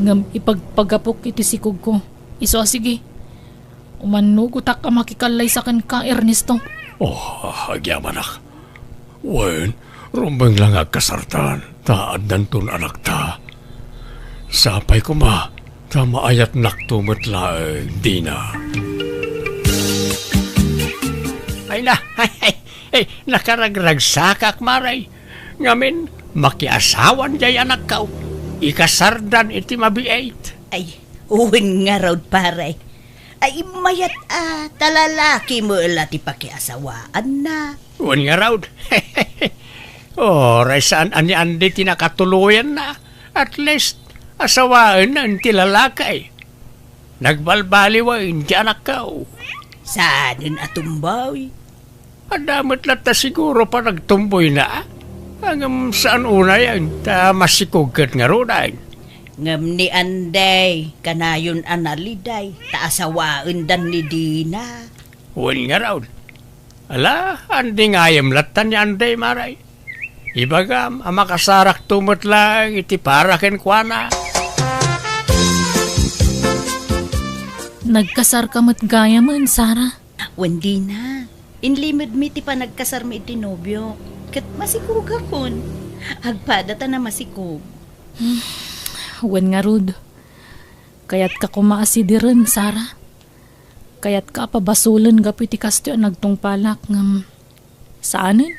ngem ipagpagapok iti sikogko. Isu a sige, umannugotak a makikallaysa kenka, Ernesto. Oh, agyamanak. Wen, rumbeng la nga agkasartan, ta addanton anakta. Sapay koma, ta maayatnakto met laeng, Dina. Ay na, ay, ay, ay, nakaragragsakak, Mare. Ngamin, makiasawan diay anakko. Ikasardan iti mabiit. Ay, wen ngarud, pare. Ay, mayat a, ta lalaki met la ti pakiasawaanna. Wen ngarud. Uray saan a ni Andy ti nakatuloyanna. At least, asawaenna ti lalaki. Nagbalbaliwen ti anakko. Saanen a tumboy. Adda met latta siguro panagtumboyna. Ngem saan unayen ta masikog ket ngaruden. Ngem ni Andy, kanayon a naliday, ta asawaendan ni Dina. Wen ngarud. Ala, Andy ngayem latta ni Andy, Mare. Ibagam a makasarakto met laeng iti para kenkuana. Nagkasarka met gayamen, Sara? Wen, Dina, inlimedmi ti panagkasarmi iti nobiok, ket masikogakon. Agpada ta namasikog. Wen ngarud, kayatka koma a sideren, Sara. Kayatka a pabasolen gapu iti kastoy a nagtungpalak, ngem saanen,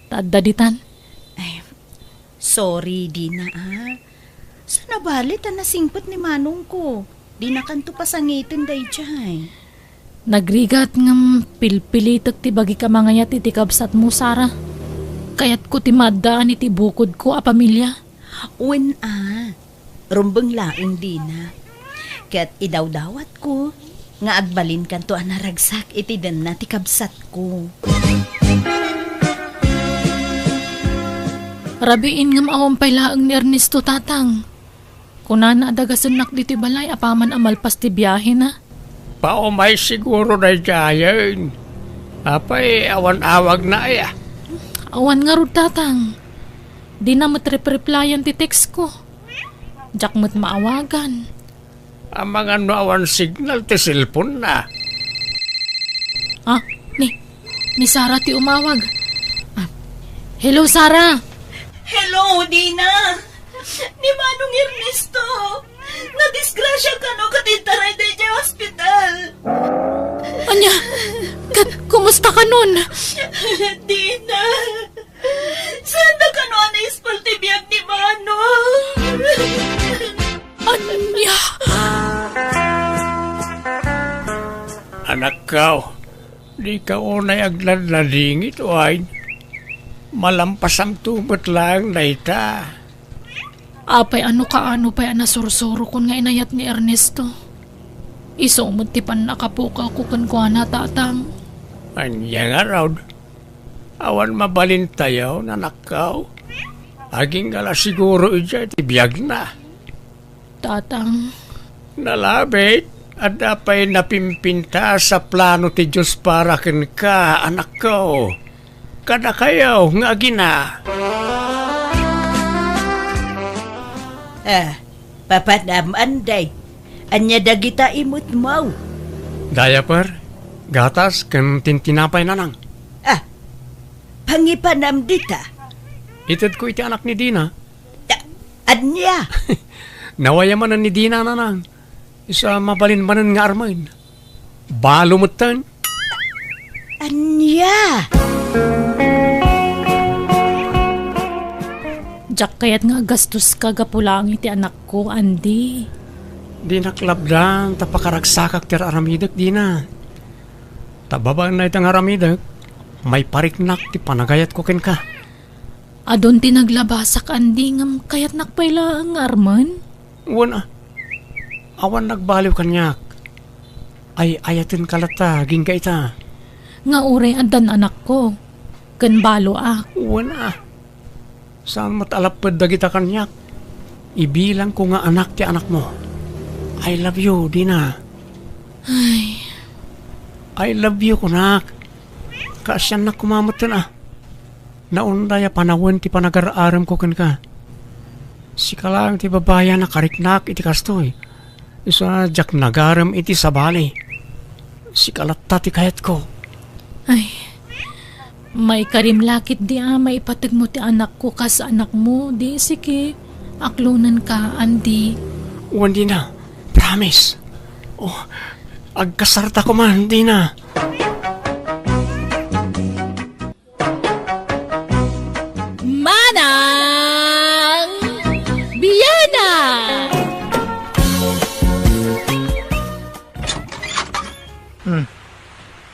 ta adda ditan. Ay, sorry, Dina, a. Saan a bale ta nasingpet ni manongko. Dinakanto pasangiten daydiay. Nagrigat ngem pilpilitek ti bagik a mangayat iti kabsatmo, Sara. Kayatko ti maaddaan iti bukodko a pamilia. Wen a, rumbeng laeng, Dina. Ket idawdawatko nga agbalinkanto a naragsak iti denna ti kabsatko. Rabiin ngem awan pay laeng ni Ernesto, Tatang. Kunana a dagasennak ditoy balay apaman a malpas ti biahena. Paumay siguro daydiayen. Apay, awan awagna aya? Awan ngarud, Tatang. Dina met repreplayan ti textko. Diak met maawagan. Amangan no awan signal ti cellphone-na. Ah, ni, ni Sara ti umawag. Ah, hello, Sara. Hello, Dina. Ni Manong Ernesto, nadisgrasya kano ket intaray daydiay ospital. Ania? Ket kumusta kanon? Dina, saan da kano a naispal ti biag ni Manong? Ania? Anakko, dika unay agladladingit, wen? Malampasamto met laeng dayta. Apay, no kaano pay a nasursurokon nga inayat ni Ernesto? Isu met ti pannakapukawko kenkuana, Tatang. Ania ngarud? Awan mabalintayo, anakko. Agingga la siguro idiay ti biagna. Tatang. Nalabit, adda pay napimpintas a plano ti Dios para kenka, anakko. Kadakayo nga agina. Ah, papanam, Anday. Ania dagita imutmo? Diaper, gatas, ken tintinapay, Nanang. Ah, pangipanam dita? Itedko iti anak ni Dina. Ta-, ania? Nawaya manen ni Dina, Nanang. Isu a mabalin manen nga armen. Balo metten. Ania? Diak kayat nga agastoska gapu laeng iti anakko, Andy. Dinak labdan ta pakaragsakak ti ar-aramidek, Dina. Ta babaen dayta nga aramidek, maipariknak ti panagayatko kenka. Adun ti naglabasak, Andy, ngem kayatnak pay laeng nga armen. Wen a, awan nagbaliw kaniak. Ay-ayatenka latta, agingga ita. Nga uray addan anakko, ken baloak. Wen a, saan met a lapped dagita kaniak? Ibilangko nga anak ti anakmo. I love you, Dina. Ay. I love you, kunak. Kaasiannak koma metten a. Naunday a panawen ti panagar-aremko kenka. Sika laeng ti babai a nakariknak iti kastoy. Isu a diak nagarem iti sabali. Sika latta ti kayatko. Ay, maikarim la ketdi a maipategmo ti anakko kas anakmo, di sige. Aklonenka, Andy. Wen, Dina. Promise. Oh, agkasarta koma, Dina. Manang Biana! Hmm.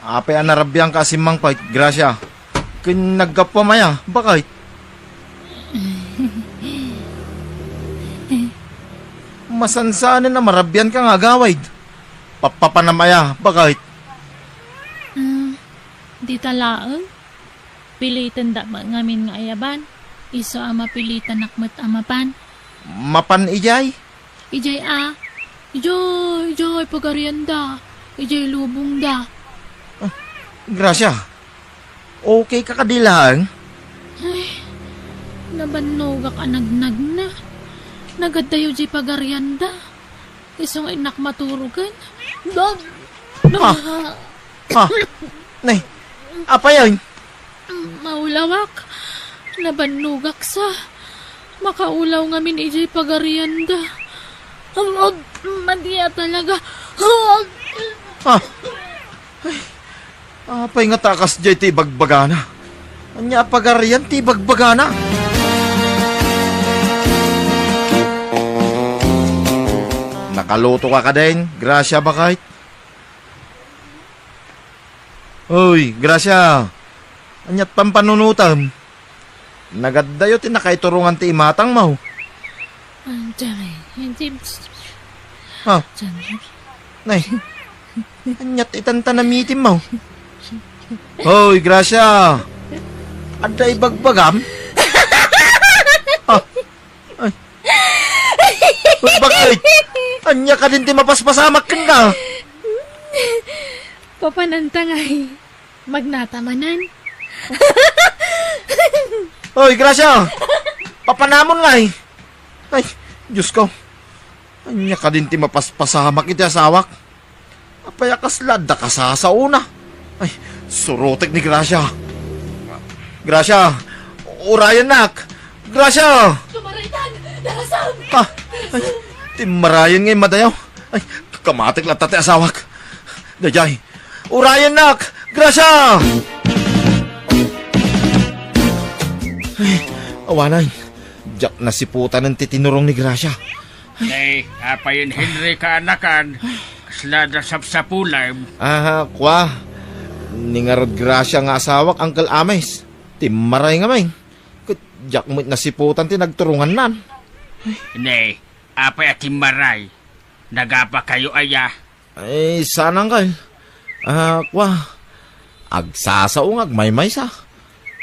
Apay a narabianka a simmangpet, Gracia? Ken naggapuam aya, baket? Masansanen a marabianka nga agawid. Pappapanam aya, baket? Ah, dita laeng. Pilitenda met ngamin nga ayaban. Isu a mapilitanak met a mapan. Mapan idiay? Idiay a, idiay, idiay pagarianda, idiay lubongda. Ah, Gracia, okay ka kadi laeng? Ay, nabannogak a nagnagna. Nagaddayo diay pagarianda. Isu nga innak maturogen. Ah. Ah. Nay, apay aya? Maulawak. Nabannogak sa. Makaulaw ngamin idiay pagarianda. Madi a talaga. Ah. Ay. Apay ngata a kasdiay ti ibagbagana? Ania a pagarian ti ibagbagana? Nakalutoka kadin, Gracia, baket? Uy, Gracia! Ania't pampanunotem? Nagaddayo ti nakaiturongan ti imatangmo. Ah, Jay, hindi. Ha? Jay. Nay, ania't itan ta namitimmo? Hoy, Gracia! Adda ibagbagam? Ha? Ay. Hoy, baket? Ania kadin ti mapaspasamak kenka? Papananta ngay. Magnata manen. Oy, Gracia! Papanamon ngay! Ay, Diyos ko. Ania kadin ti mapaspasamak iti asawak? Apay a kasla adda kasasaona? Ay, surotek ni Gracia. Gracia! Urayennak! Gracia! Tumaraytan! Darasam! Ah! Ay, timmarayen nga immadayo. Ay, kamatik latta ti asawak. Daydiay, urayennak! Gracia! Ay, awanen, diak nasiputanen ti tinurong ni Gracia. Ay, apayen Henry kaanakan, kas Kasla da sapsapulem. Aha, kua. Ni ngarud Gracia nga asawak, Uncle Amis. Timmaray ngamin. Ket diak met nasiputan ti nagturongannan. Ne, apay a timmaray? Nagapakayo aya? Ay, saan, Uncle. Ah, kua. Agsasao nga agmaymaysa.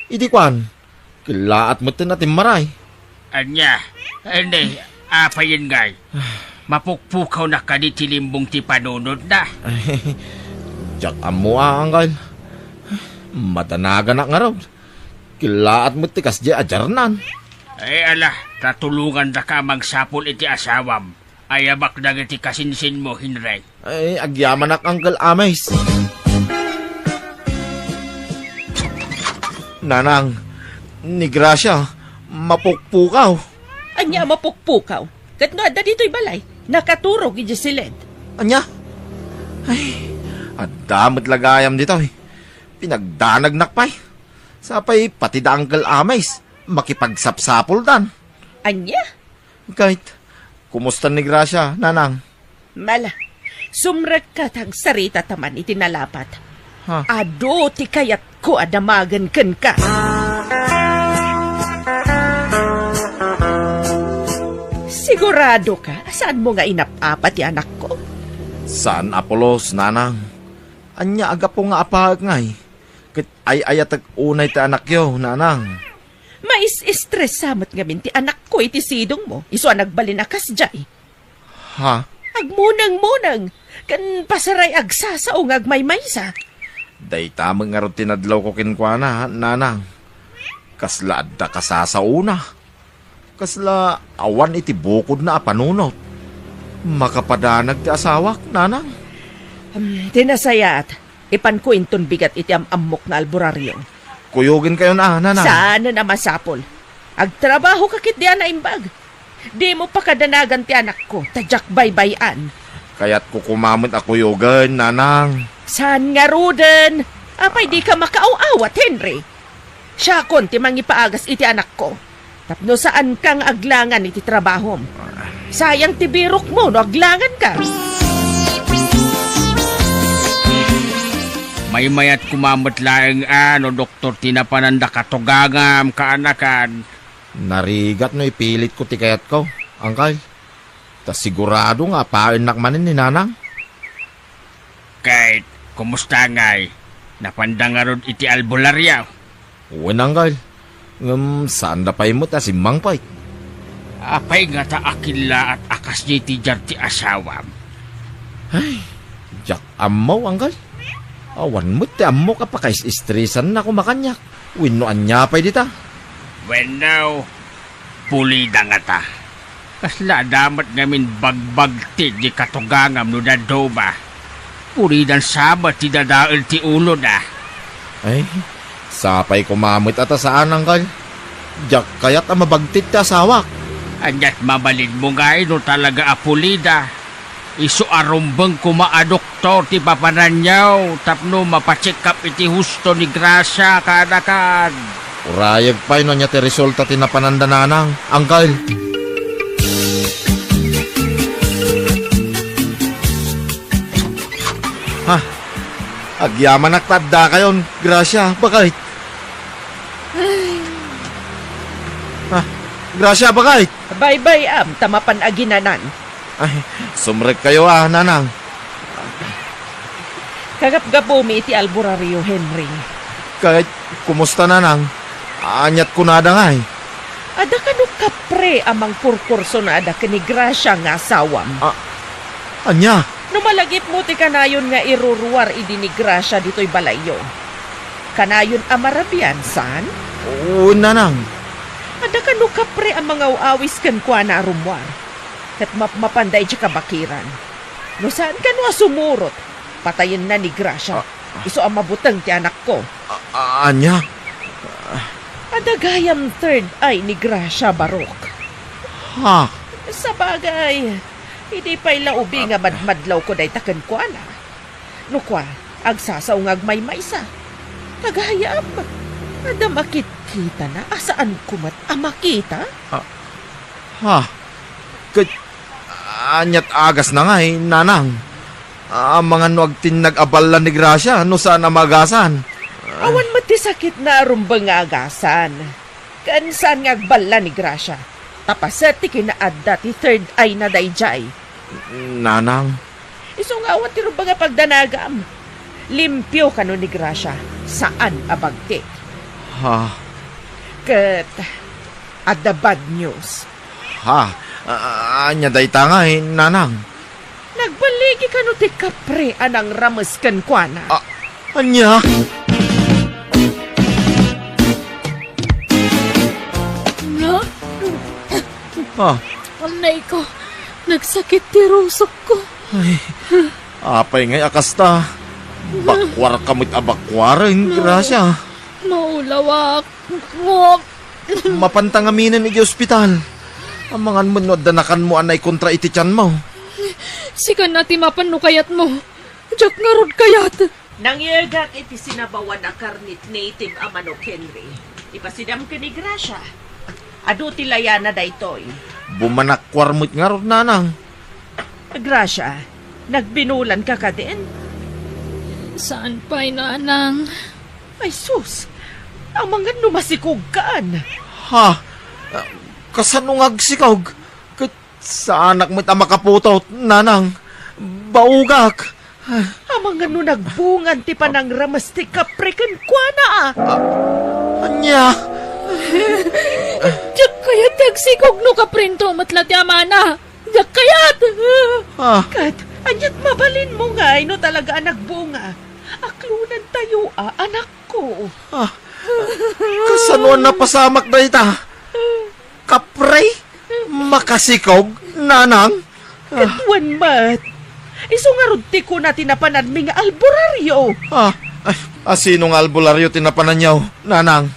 Idi kuan, kellaat met ti natimmaray. Ania? Ania? Apayen ngay? Mapukpukaw na kadi ti limbong ti panunotna? Diak ammo a, Uncle. Madanaganak ngarud. Kellaat met ti kasdiay a jarnan. Ay, ala, tatulongandaka a mangsapul iti asawam. Ayabak dagiti kasinsinmo, Henry. Ay, agyamanak, Uncle Amis. Nanang, ni Gracia, mapukpukaw. Ania a mapukpukaw? Ket no adda ditoy balay, nakaturog idiay siled. Ania? Ay, adda met la gayam ditoy. Pinagdanagnak pay. Sapay pati da Uncle Amis, makipagsapsapuldan. Ania? Kayat, kumusta ni Gracia, Nanang? Mala, sumrekka ta agsaritata man iti nalapat. Ha? Adu ti kayatko a damagen kenka. Siguradoka a saanmo nga inap-apa ti anakko? Saan a pulos, Nanang. Ania a gapu nga apaek ngay? Ket ay-ayatek unay ti anakyo, Nanang. Mais-estresa met ngamin ti anakko iti sidongmo, isu a nagbalin a kasdiay. Ha? Agmunengmuneng, ken pasaray agsasao nga agmaymaysa. Dayta met ngarud ti nadlawko kenkuana, Nanang. Kasla adda kasasaona. Kasla awan iti bukodna a panunot. Makapadanag ti asawak, Nanang. Hmm, ti nasayaat, ipanko inton bigat iti am-ammok nga albularyo. Kuyogenkayon a, Nanang. Saanen a masapul. Agtrabahoka ketdi a naimbag. Dimo pakadanagan ti anakko, ta diak baybay-an. Kayatko koma met a kuyogen, Nanang. Saan ngaruden? Apay dika makaaw-awat, Henry? Siakon ti mangipaagas iti anakko. Tapno saanka nga aglangan iti trabahom. Sayang ti birokmo no aglanganka. Maymayat koma met laeng a no doktor ti napananda katugangam, kaanakan. Narigat no ipilitko ti kayatko, Uncle. Ta sigurado nga apaennak manen ni Nanang. Ket, kumusta ngay? Napanda ngarud iti albularyo? Wen, Uncle. Ngem, saanda pay met a simmangpet. Apay ngata a kellaat a kasdiay ti diar ti asawam? Ay, diak ammo, Uncle. Awan met ti ammok a pakais-estresanna koma kaniak. Wenno ania pay dita? Wenno, pulida ngata. Kasla adda met ngamin bagbagtit di katugangam no dadduma. Pulidan sa met ti dadael ti ulona. Ay, sapay koma met a ta saan, Uncle. Diak kayat a mabagtit ti asawak. Aniat mabalinmo ngay no talaga a pulida? Isu a rumbeng koma a doktor ti papananyo tapno mapacheck-up iti husto ni Gracia kadakan. Urayek pay no ania ti resulta ti napananda, Nanang, Uncle. Ha? Agyamanak ta addakayon, Gracia, bakit? Ha? Gracia, bakit? Baybay-am ta mapan aginanan. Ay, sumrekkayo a, Nanang. Kagapgapumi iti albularyo, Henry. Ket, kumusta, Nanang? Aniat kunada ngay? Adda kano kapre a mangkurkurso no adda ken ni Gracia nga asawam. A-, ania? No malagipmo ti kanayon nga iruruar idi ni Gracia ditoy balayyo, kanayon a marabian, saan? Wen, Nanang. Adda kano kapre a mangaw-awis kenkuana a rummuar. Ket mapmapanda idiay kabakiran. No saan kano a sumurot, patayenna ni Gracia. Ah. Isu a mabuteng ti anakko. A-, a-, ania? Adda gayam third eye ni Gracia, Barok. Ha? Sabagay, idi pay la ubi nga madmadlawko dayta kenkuana. No kua, agsasao nga agmaymaysa. Ta gayam, adda makitkitana a saanko met a makita. Ah, ha? Ket, aniat agasna ngay, Nanang? Amangan no agtinnag a balla ni Gracia no saan a maagasan. Awan met ti sakitna a rumbeng nga agasan. Ken saan nga agballa ni Gracia. Ta paset ti kinaadda ti third eye na daydiay. Nanang. Isu nga awan ti rumbeng a pagdanagam. Limpio kano ni Gracia, saan a bagtik. Ha? Ket adda bad news. Ha? A-, ania dayta ngay, Nanang? Nagballigi kano ti kapre a nangrames kenkuana. A-, ania? Na? Ha? Annay ko, nagsakit ti rusokko. Ay, apay ngay a kasta? Bakuarka met a bakuaren, Gracia. Maulawak. Ngok. Mapanta ngaminen iti ospital. Amangan met no adda nakanmo a naikontra iti tianmo. Sika na ti mapan no kayatmo. Diak ngarud kayat. Nangyegak iti sinabawan a karnit native a manok, Henry. Ipasidam ken ni Gracia. Adu ti layana daytoy. Bumanakuar met ngarud, Nanang. Gracia, nagbinulanka kadin? Saan pay, Nanang. Ay sus! Amangan no masikogkan. Ha? Ah, kasano nga agsikog? Ket saanak met a makaputot, Nanang. Baugak. Amangan no nagbungan ti panangrames ti kapre kenkuana. Ah, ania? Diak kayat ti agsikog no kaprinto met la ti amana. Diak kayat! Ah. Ket, aniat mabalinmo ngay no talaga a nagbunga? Aklonantayo a, anakko. Ah. Kasano a napasamak dayta? Kapre? Makasikog, Nanang? Ah. Ket wen met. Isu ngarud ti kuna ti napananmi nga albularyo. Ah, ay, asino nga albularyo ti napananyo, Nanang?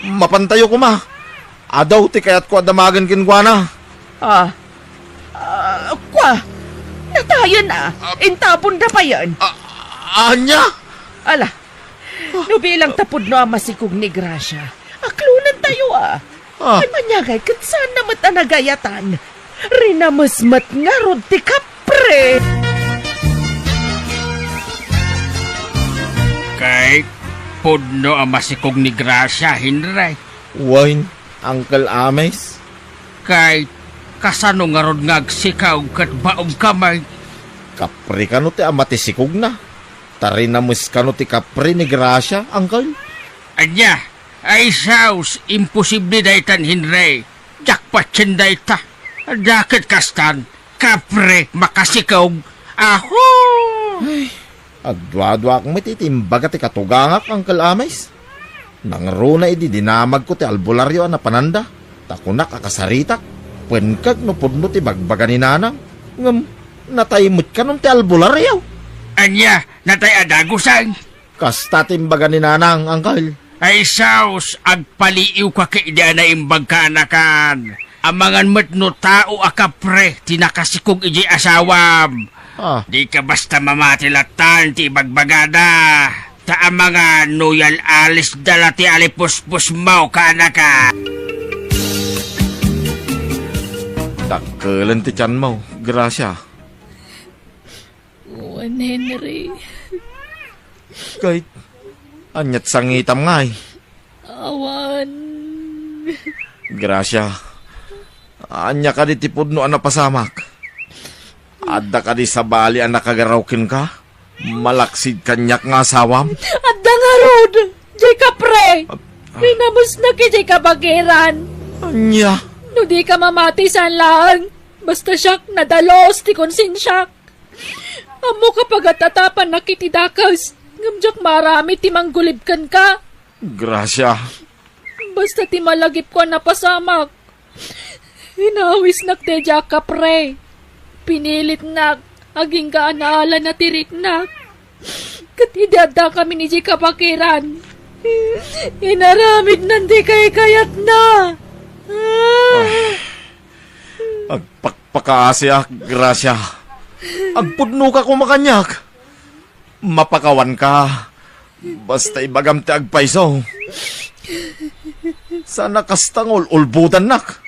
Mapantayo koma. Adu ti kayatko a damagen kenkuana. Ah. Ah, kua. Natayen a. Ah. Intaponda payen. Ah, ania? Ala. No bilang ta pudno a masikog ni Gracia, aklonantayo a. Ah. Ay, maniagay ket saanna met a nagayatan. Rinames met ngarud ti kapre. Kay pudno a masikog ni Gracia, Henry. Wen, Uncle Amis? Kay kasano ngarud nga agsikog ket baom ka met? Kapre kano ti ama ti sikogna? Ta rinames kano ti kapre ni Gracia, Uncle? Ania? Ay sus, imposible daytan, Henry. Diak patien dayta. Adda ket kastan, kapre makasikog. Aho! Ay, agduaduaak met iti imbaga ti katugangak, Uncle Amis. Nangruna idi dinamagko ti albularyo a napananda, ta kunak a kasaritak, penkek no pudno ti bagbaga ni Nanang. Ngem, natay met kanon ti albularyo. Ania, natay a dagusen? Kasta ti imbaga ni Nanang, Uncle. Ay sus, agpaliiwka ketdi a naimbag, kaanakan. Amangan met no tao a kapre ti nakasikog idiay asawam. Ah. Dika basta mamati latta ti ibagbagada. Ta amangan no yal-alisda la ti alipuspusmo, kaanakan. Dakkelen ti tianmo, Gracia. Wen, Henry. Kay, aniat sangitam ngay? Awan. Gracia, ania kadi ti pudno a napasamak? Adda kadi sabali a nakagaraw kenka? Malaksid kaniak nga asawam? Adda ngarud! Diay kapre! Ah, ah. Rinamesnak idiay kabagiran! Ania? No dika mamati saan laeng, basta siak, nadalus ti konsensiak. Ammok a pagatatapanak iti dakes, ngem diak maaramid ti manggulib kenka. Gracia. Basta ti malagipko a napasamak, inawisnak daydiay a kapre. Pinilitnak agingga a naalana ti riknak. Ket idi addakamin idiay kabagiran, inaramidnan ti kaykayatna. Ah. Agpakpakaasiak, Gracia. Agpudnoka koma kaniak. Mapakawanka. Basta ibagam ti agpayso. Saan a kasta nga ul-ulbodannak.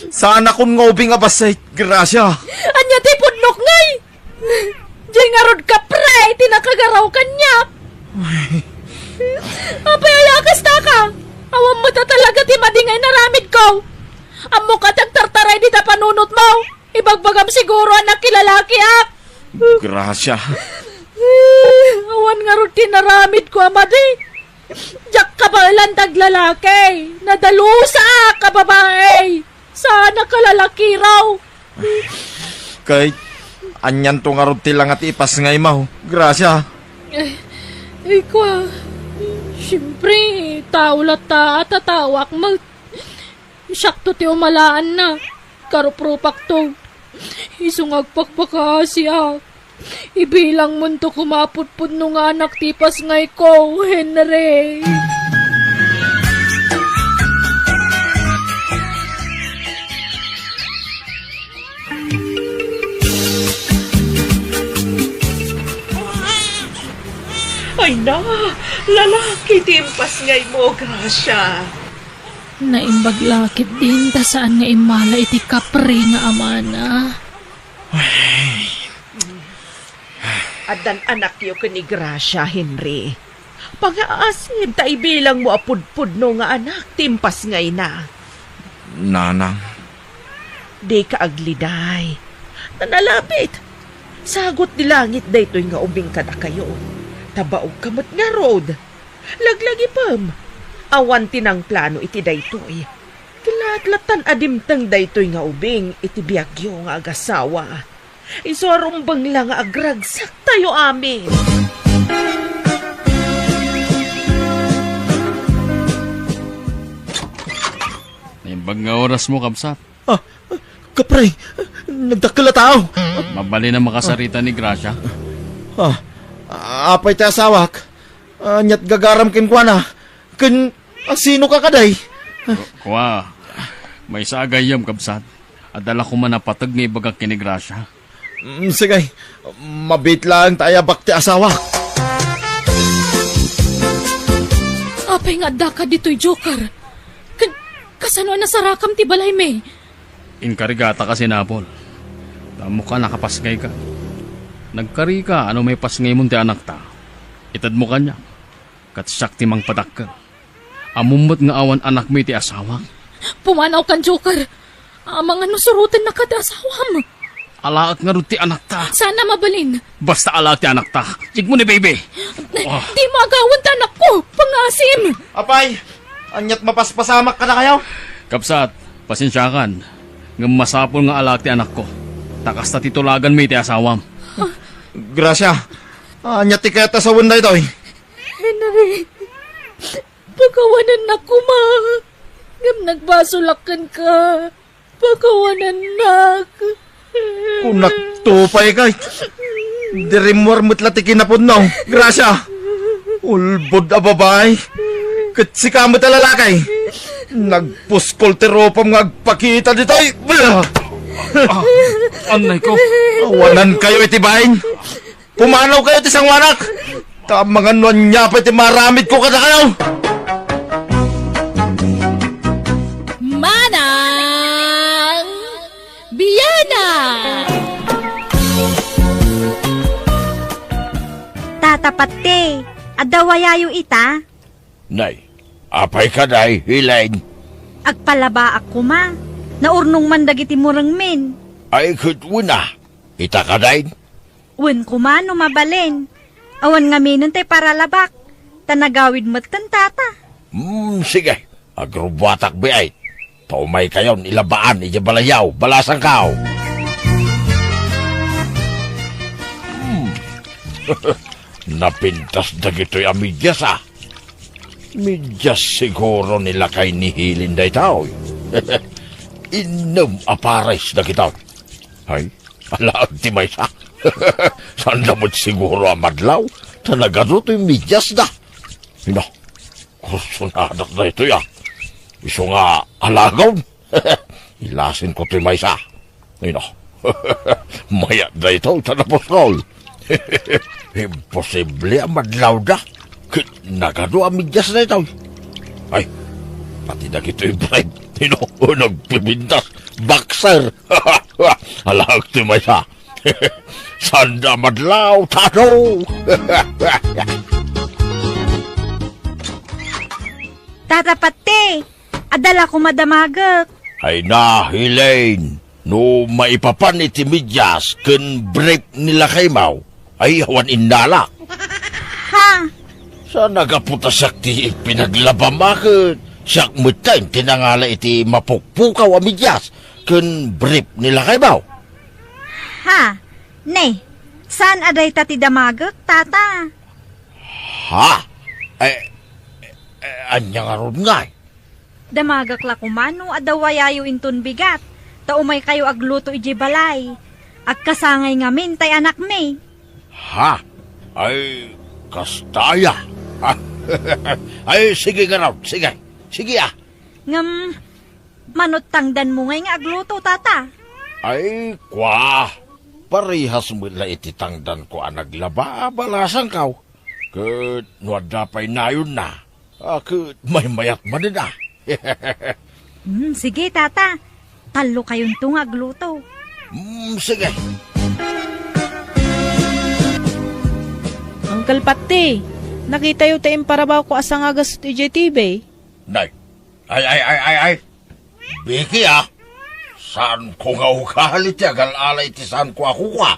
Saanakon nga ubing a bassit, Gracia. Ania ti pudnok ngay? Diay Ngarud, kapre, ti nakagaraw kaniak. Apay, aya kasta ka? Awan met a talaga ti madi nga inaramidko. Ammok a ti agtartaray dita panunotmo. Ibagbagam siguro a nakilalakiak. Gracia. Awan ngarud ti naramidko a madi. Diak kabaelan ti aglalaki. Nadalusaak a babai. Saan a kalalakiraw. Ket anianto ngarud ti langa ti ipasngaymo, Gracia? Eh, eh, kua, siempre, tao latta a tatawak met. Siakto ti umalaanna. Karuprupakto. Isu nga agpakpakaasiak. Ibilangmonto koma a pudpudno nga anak ti ipasngayko, Henry. Ay na, lalaki ti impasngaymo, Gracia. Naimbag la ketdin ta saan nga immala iti kapre nga amana. Ay. Addan anakyo ken ni Gracia, Henry. Pangaasim ta ibilangmo a pudpudno nga anak ti impasngayna. Nanang. Dika agliday. Ta nalapit. Sagut ti langit daytoy nga ubing kadakayo. Ta baogka met ngarud. Laglagipem. Awan ti nangplano iti daytoy. Ti latlatan a dimteng daytoy nga ubing iti biagyo nga agasawa. Isu a rumbeng la nga agragsaktayo amin. Naimbag nga orasmo, kabsat. Ah, kapre, nagdakkel a tao. Mabalin a makasarita ni Gracia. Ah, apay ti asawak? Aniat gagaram kenkuana? Ken asino ka kadi? Kua, maysa a gayyem, kabsat. Adda la koma napateg nga ibagak ken ni Gracia. Mm, sige, mabiit laeng ta ayabak ti asawa. Apay nga addaka ditoy, Joker? Ken kasano a nasarakam ti balaymi? Inkarigata ka, Sinapol. Ta ammok a nakapasngayka. Nagkarika a no maipasngaymon ti anakta, itedmo kaniak, ket siak ti mangpadakkel. Ammom met nga awan anakmi ti asawak. Pumanawkan, Joker. Amangan no surotennaka ti asawam. Alaek ngarud ti anakta. Saan a mabalin. Basta alaek ti anakta. Yegmo ni baby. Oh. Dimo agawen ti anakko. Pangaasim. Apay, aniat mapaspasamak kadakayo? Kabsat, pasensiakan. Ngem masapul nga alaek ti anakko. Ta kasta ti tulaganmi iti asawam. Gracia, aniat ti kayat a sawen daytoy? Henry, pakawanennak koma. Ngem nagbasolak kenka. Pakawanennak. Kunakto pay kay. Dirimmuar met la ti kinapudno. Gracia. Ulbod a babai. Ket sika met a lalaki. Nagpuskol ti rupam nga agpakita ditoy. Ah, annay ko. Awanankayo iti bain. Pumanawkayo ti sangoanak. Ta amangan no ania pay ti maaramidko kadakayo. Manang Biana! Tata Patti, adda wayayo ita? Nay, apay kadi, Helen? Agpalabaak koma. Naurnong man dagiti murengmin. Ay, ket wen a. Ita kadi? Wen koma no mabalin. Awan ngaminen ti paralabak, ta nagawid metten, Tata. Hmm, sige. Agrubbuatak biit. Ta umaykayon ilabaan idiay balayyo, balasangko. Hmm. Napintas dagitoy a medias, a. Medias siguro ni lakay ni Helen daytoy. Innem a pares dagitoy. Ay, alaek ti maysa. Saanda met siguro a madlaw, ta nagadu toy mediasda. Ina, kursonadak daytoy, a. Isu nga alaegko. Ilasinko toy maysa. Ina, mayat daytoy, ta napuskol. Imposible a madlawda. Ket nagadu a medias daytoy. Ay, pati dagitoy brief. Ina, nagpipintas. Boxer. Alaek ti maysa. Tanda madlaw, Tano! Tata Patti, adda la koma damagek. Ay na, Elaine, no maipapan iti medias ken brief ni lakaymo, ay awan innalak. Ha? Sa nagaputa siak ti pinaglabam a ket siak metten ti nangala iti mapukpukaw a medias ken brief ni lakaymo. Ha? Ne, saan a dayta ti damagek, tata? Ha? Eh, eh, ania ngarud ngay? Damagek la koma no adda wayayo inton bigat, ta umaykayo agluto idiay balay. Agkasangay ngamin tay anakmi. Ha? Ay, kasta aya. Ay, sige ngarud, sige. Sige, ah. Ngem, mano ti tangdanmo ngay nga agluto, tata? Ay, kua. Parehas met la iti tangdanko a naglaba a balasangko. Ket no adda pay nayonna, a, ket maymayat manen a. Hmm, sige, tata. Tallokayonto nga agluto. Hmm, sige. Uncle Patti, nakitayo ti imparabawko a sangagasut idiay T V. Nay, ay, ay, ay, ay, ay. Biki, ah. Saanko nga ugali ti agal-ala iti saanko a kukua.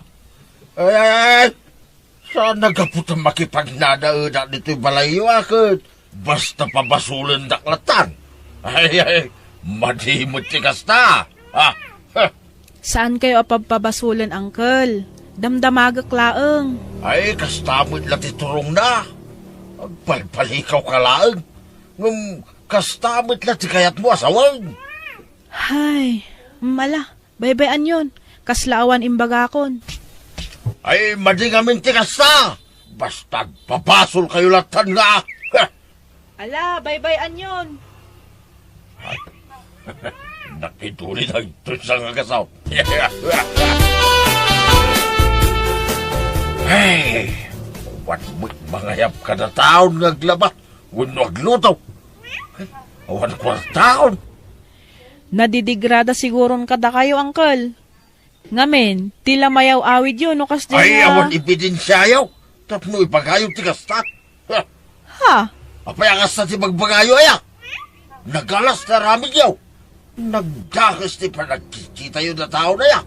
Ay, ay, ay. Saan a gapu ta makipagnanaedak ditoy balayyo a ket basta pabasolendak latan. Ay, ay, madi met ti kasta. Ah, ha. Saankayo a pabpabasolen, uncle. Damdamagek laeng. Ay, kasta met la ti turongna. Agbalbalikawka laeng. Ngem kasta met la ti kayatmo a sawen. Hay, mala. Baybay-anyon, kasla awan imbagakon. Ay, madi ngamin ti kasta! Basta agpabasolkayo latan nga! Ala, baybay-anyon. Ay, nakituli na ito sa nga kasaw. Ay, awan met mangayab kada taon nga aglaba wenno agluto. Awan kuartaon. Nadidigrada siguron kadakayo, uncle. Ngamin, ti la mayaw-awidyo no kasdiay nga awan ebidensiayo tapno ibagayo ti kasta. Ha? Ha? Apay a kasta ti bagbagayo aya? Nagalas ti aramidyo. Nagdakes ti panagkikitayo dataon aya.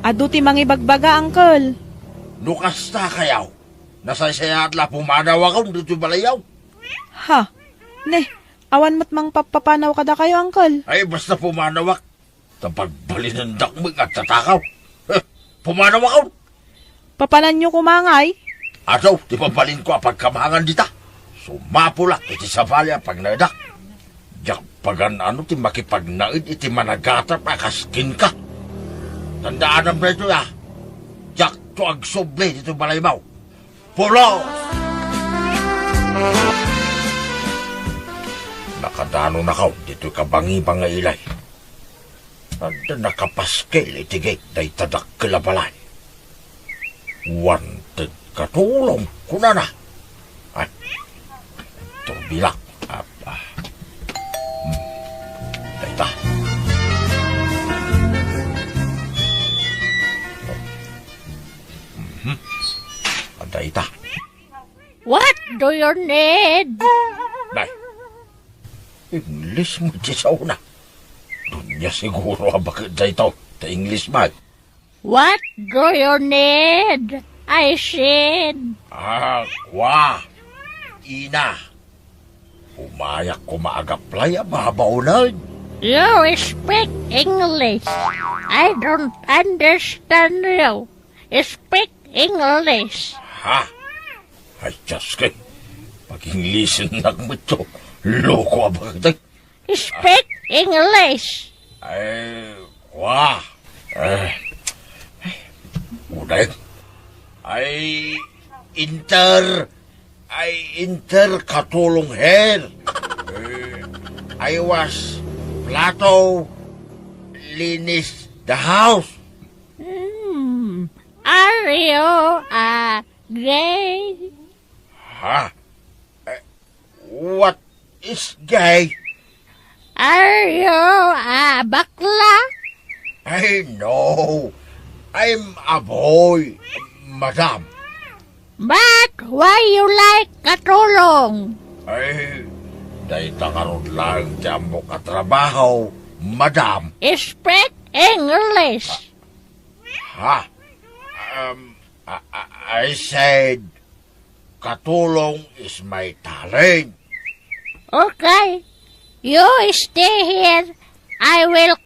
Adu ti mangibagbaga, uncle. No kasta kayaw, nasaysayaat la pumanawakon ditoy balayyaw. Ha? Ne, awan met mangpapapanaw kadakayo, uncle. Ay, basta pumanawak. Ta pagbalinendak met nga agtatakaw. Eh, pumanawakon. Papananyo koma ngay? Adu ti mabalinko a pagkabangan dita. Sumapulak iti sabali a pagnaedak. Diak pagan-ano ti makipagnaed iti managatap a kas kenka. Tandaanam daytoy a, diakto agsubli ditoy balaymo. Pulos! Nakadanonakon ditoy kabangibangi a ilay. Adda nakapaskil iti gate dayta dakkel a balay. "Wanted katulong," kunana. Ay, turbilak. Ah, ah. Hmm. Dayta. Mhm. Adda ita. What do you need? Nay, English met ti saona. Dunia siguro a baket dayta, ta English met. What do you need? I said. Ah, kua. Ina. Umayak koma agaplay a babaonen. You speak English. I don't understand you. Speak English. Ha? Ay, Diyos ko. Pag-Englishen nak met to. Loko a baket. Speak English. Ay, wa. Eh, uday. I enter, I enter katulong here. Eh, I wash plato, linis the house. Hmm. Are you a gay? Ha? Eh, what is gay? Are you a bakla? Ay, no. I'm a boy, madam. But why you like katulong? Ay, dayta ngarud laeng ti ammok a trabaho, madam. Speak English. Ha? Um, I, I, I said, katulong is my talent. Okay. You stay here. I will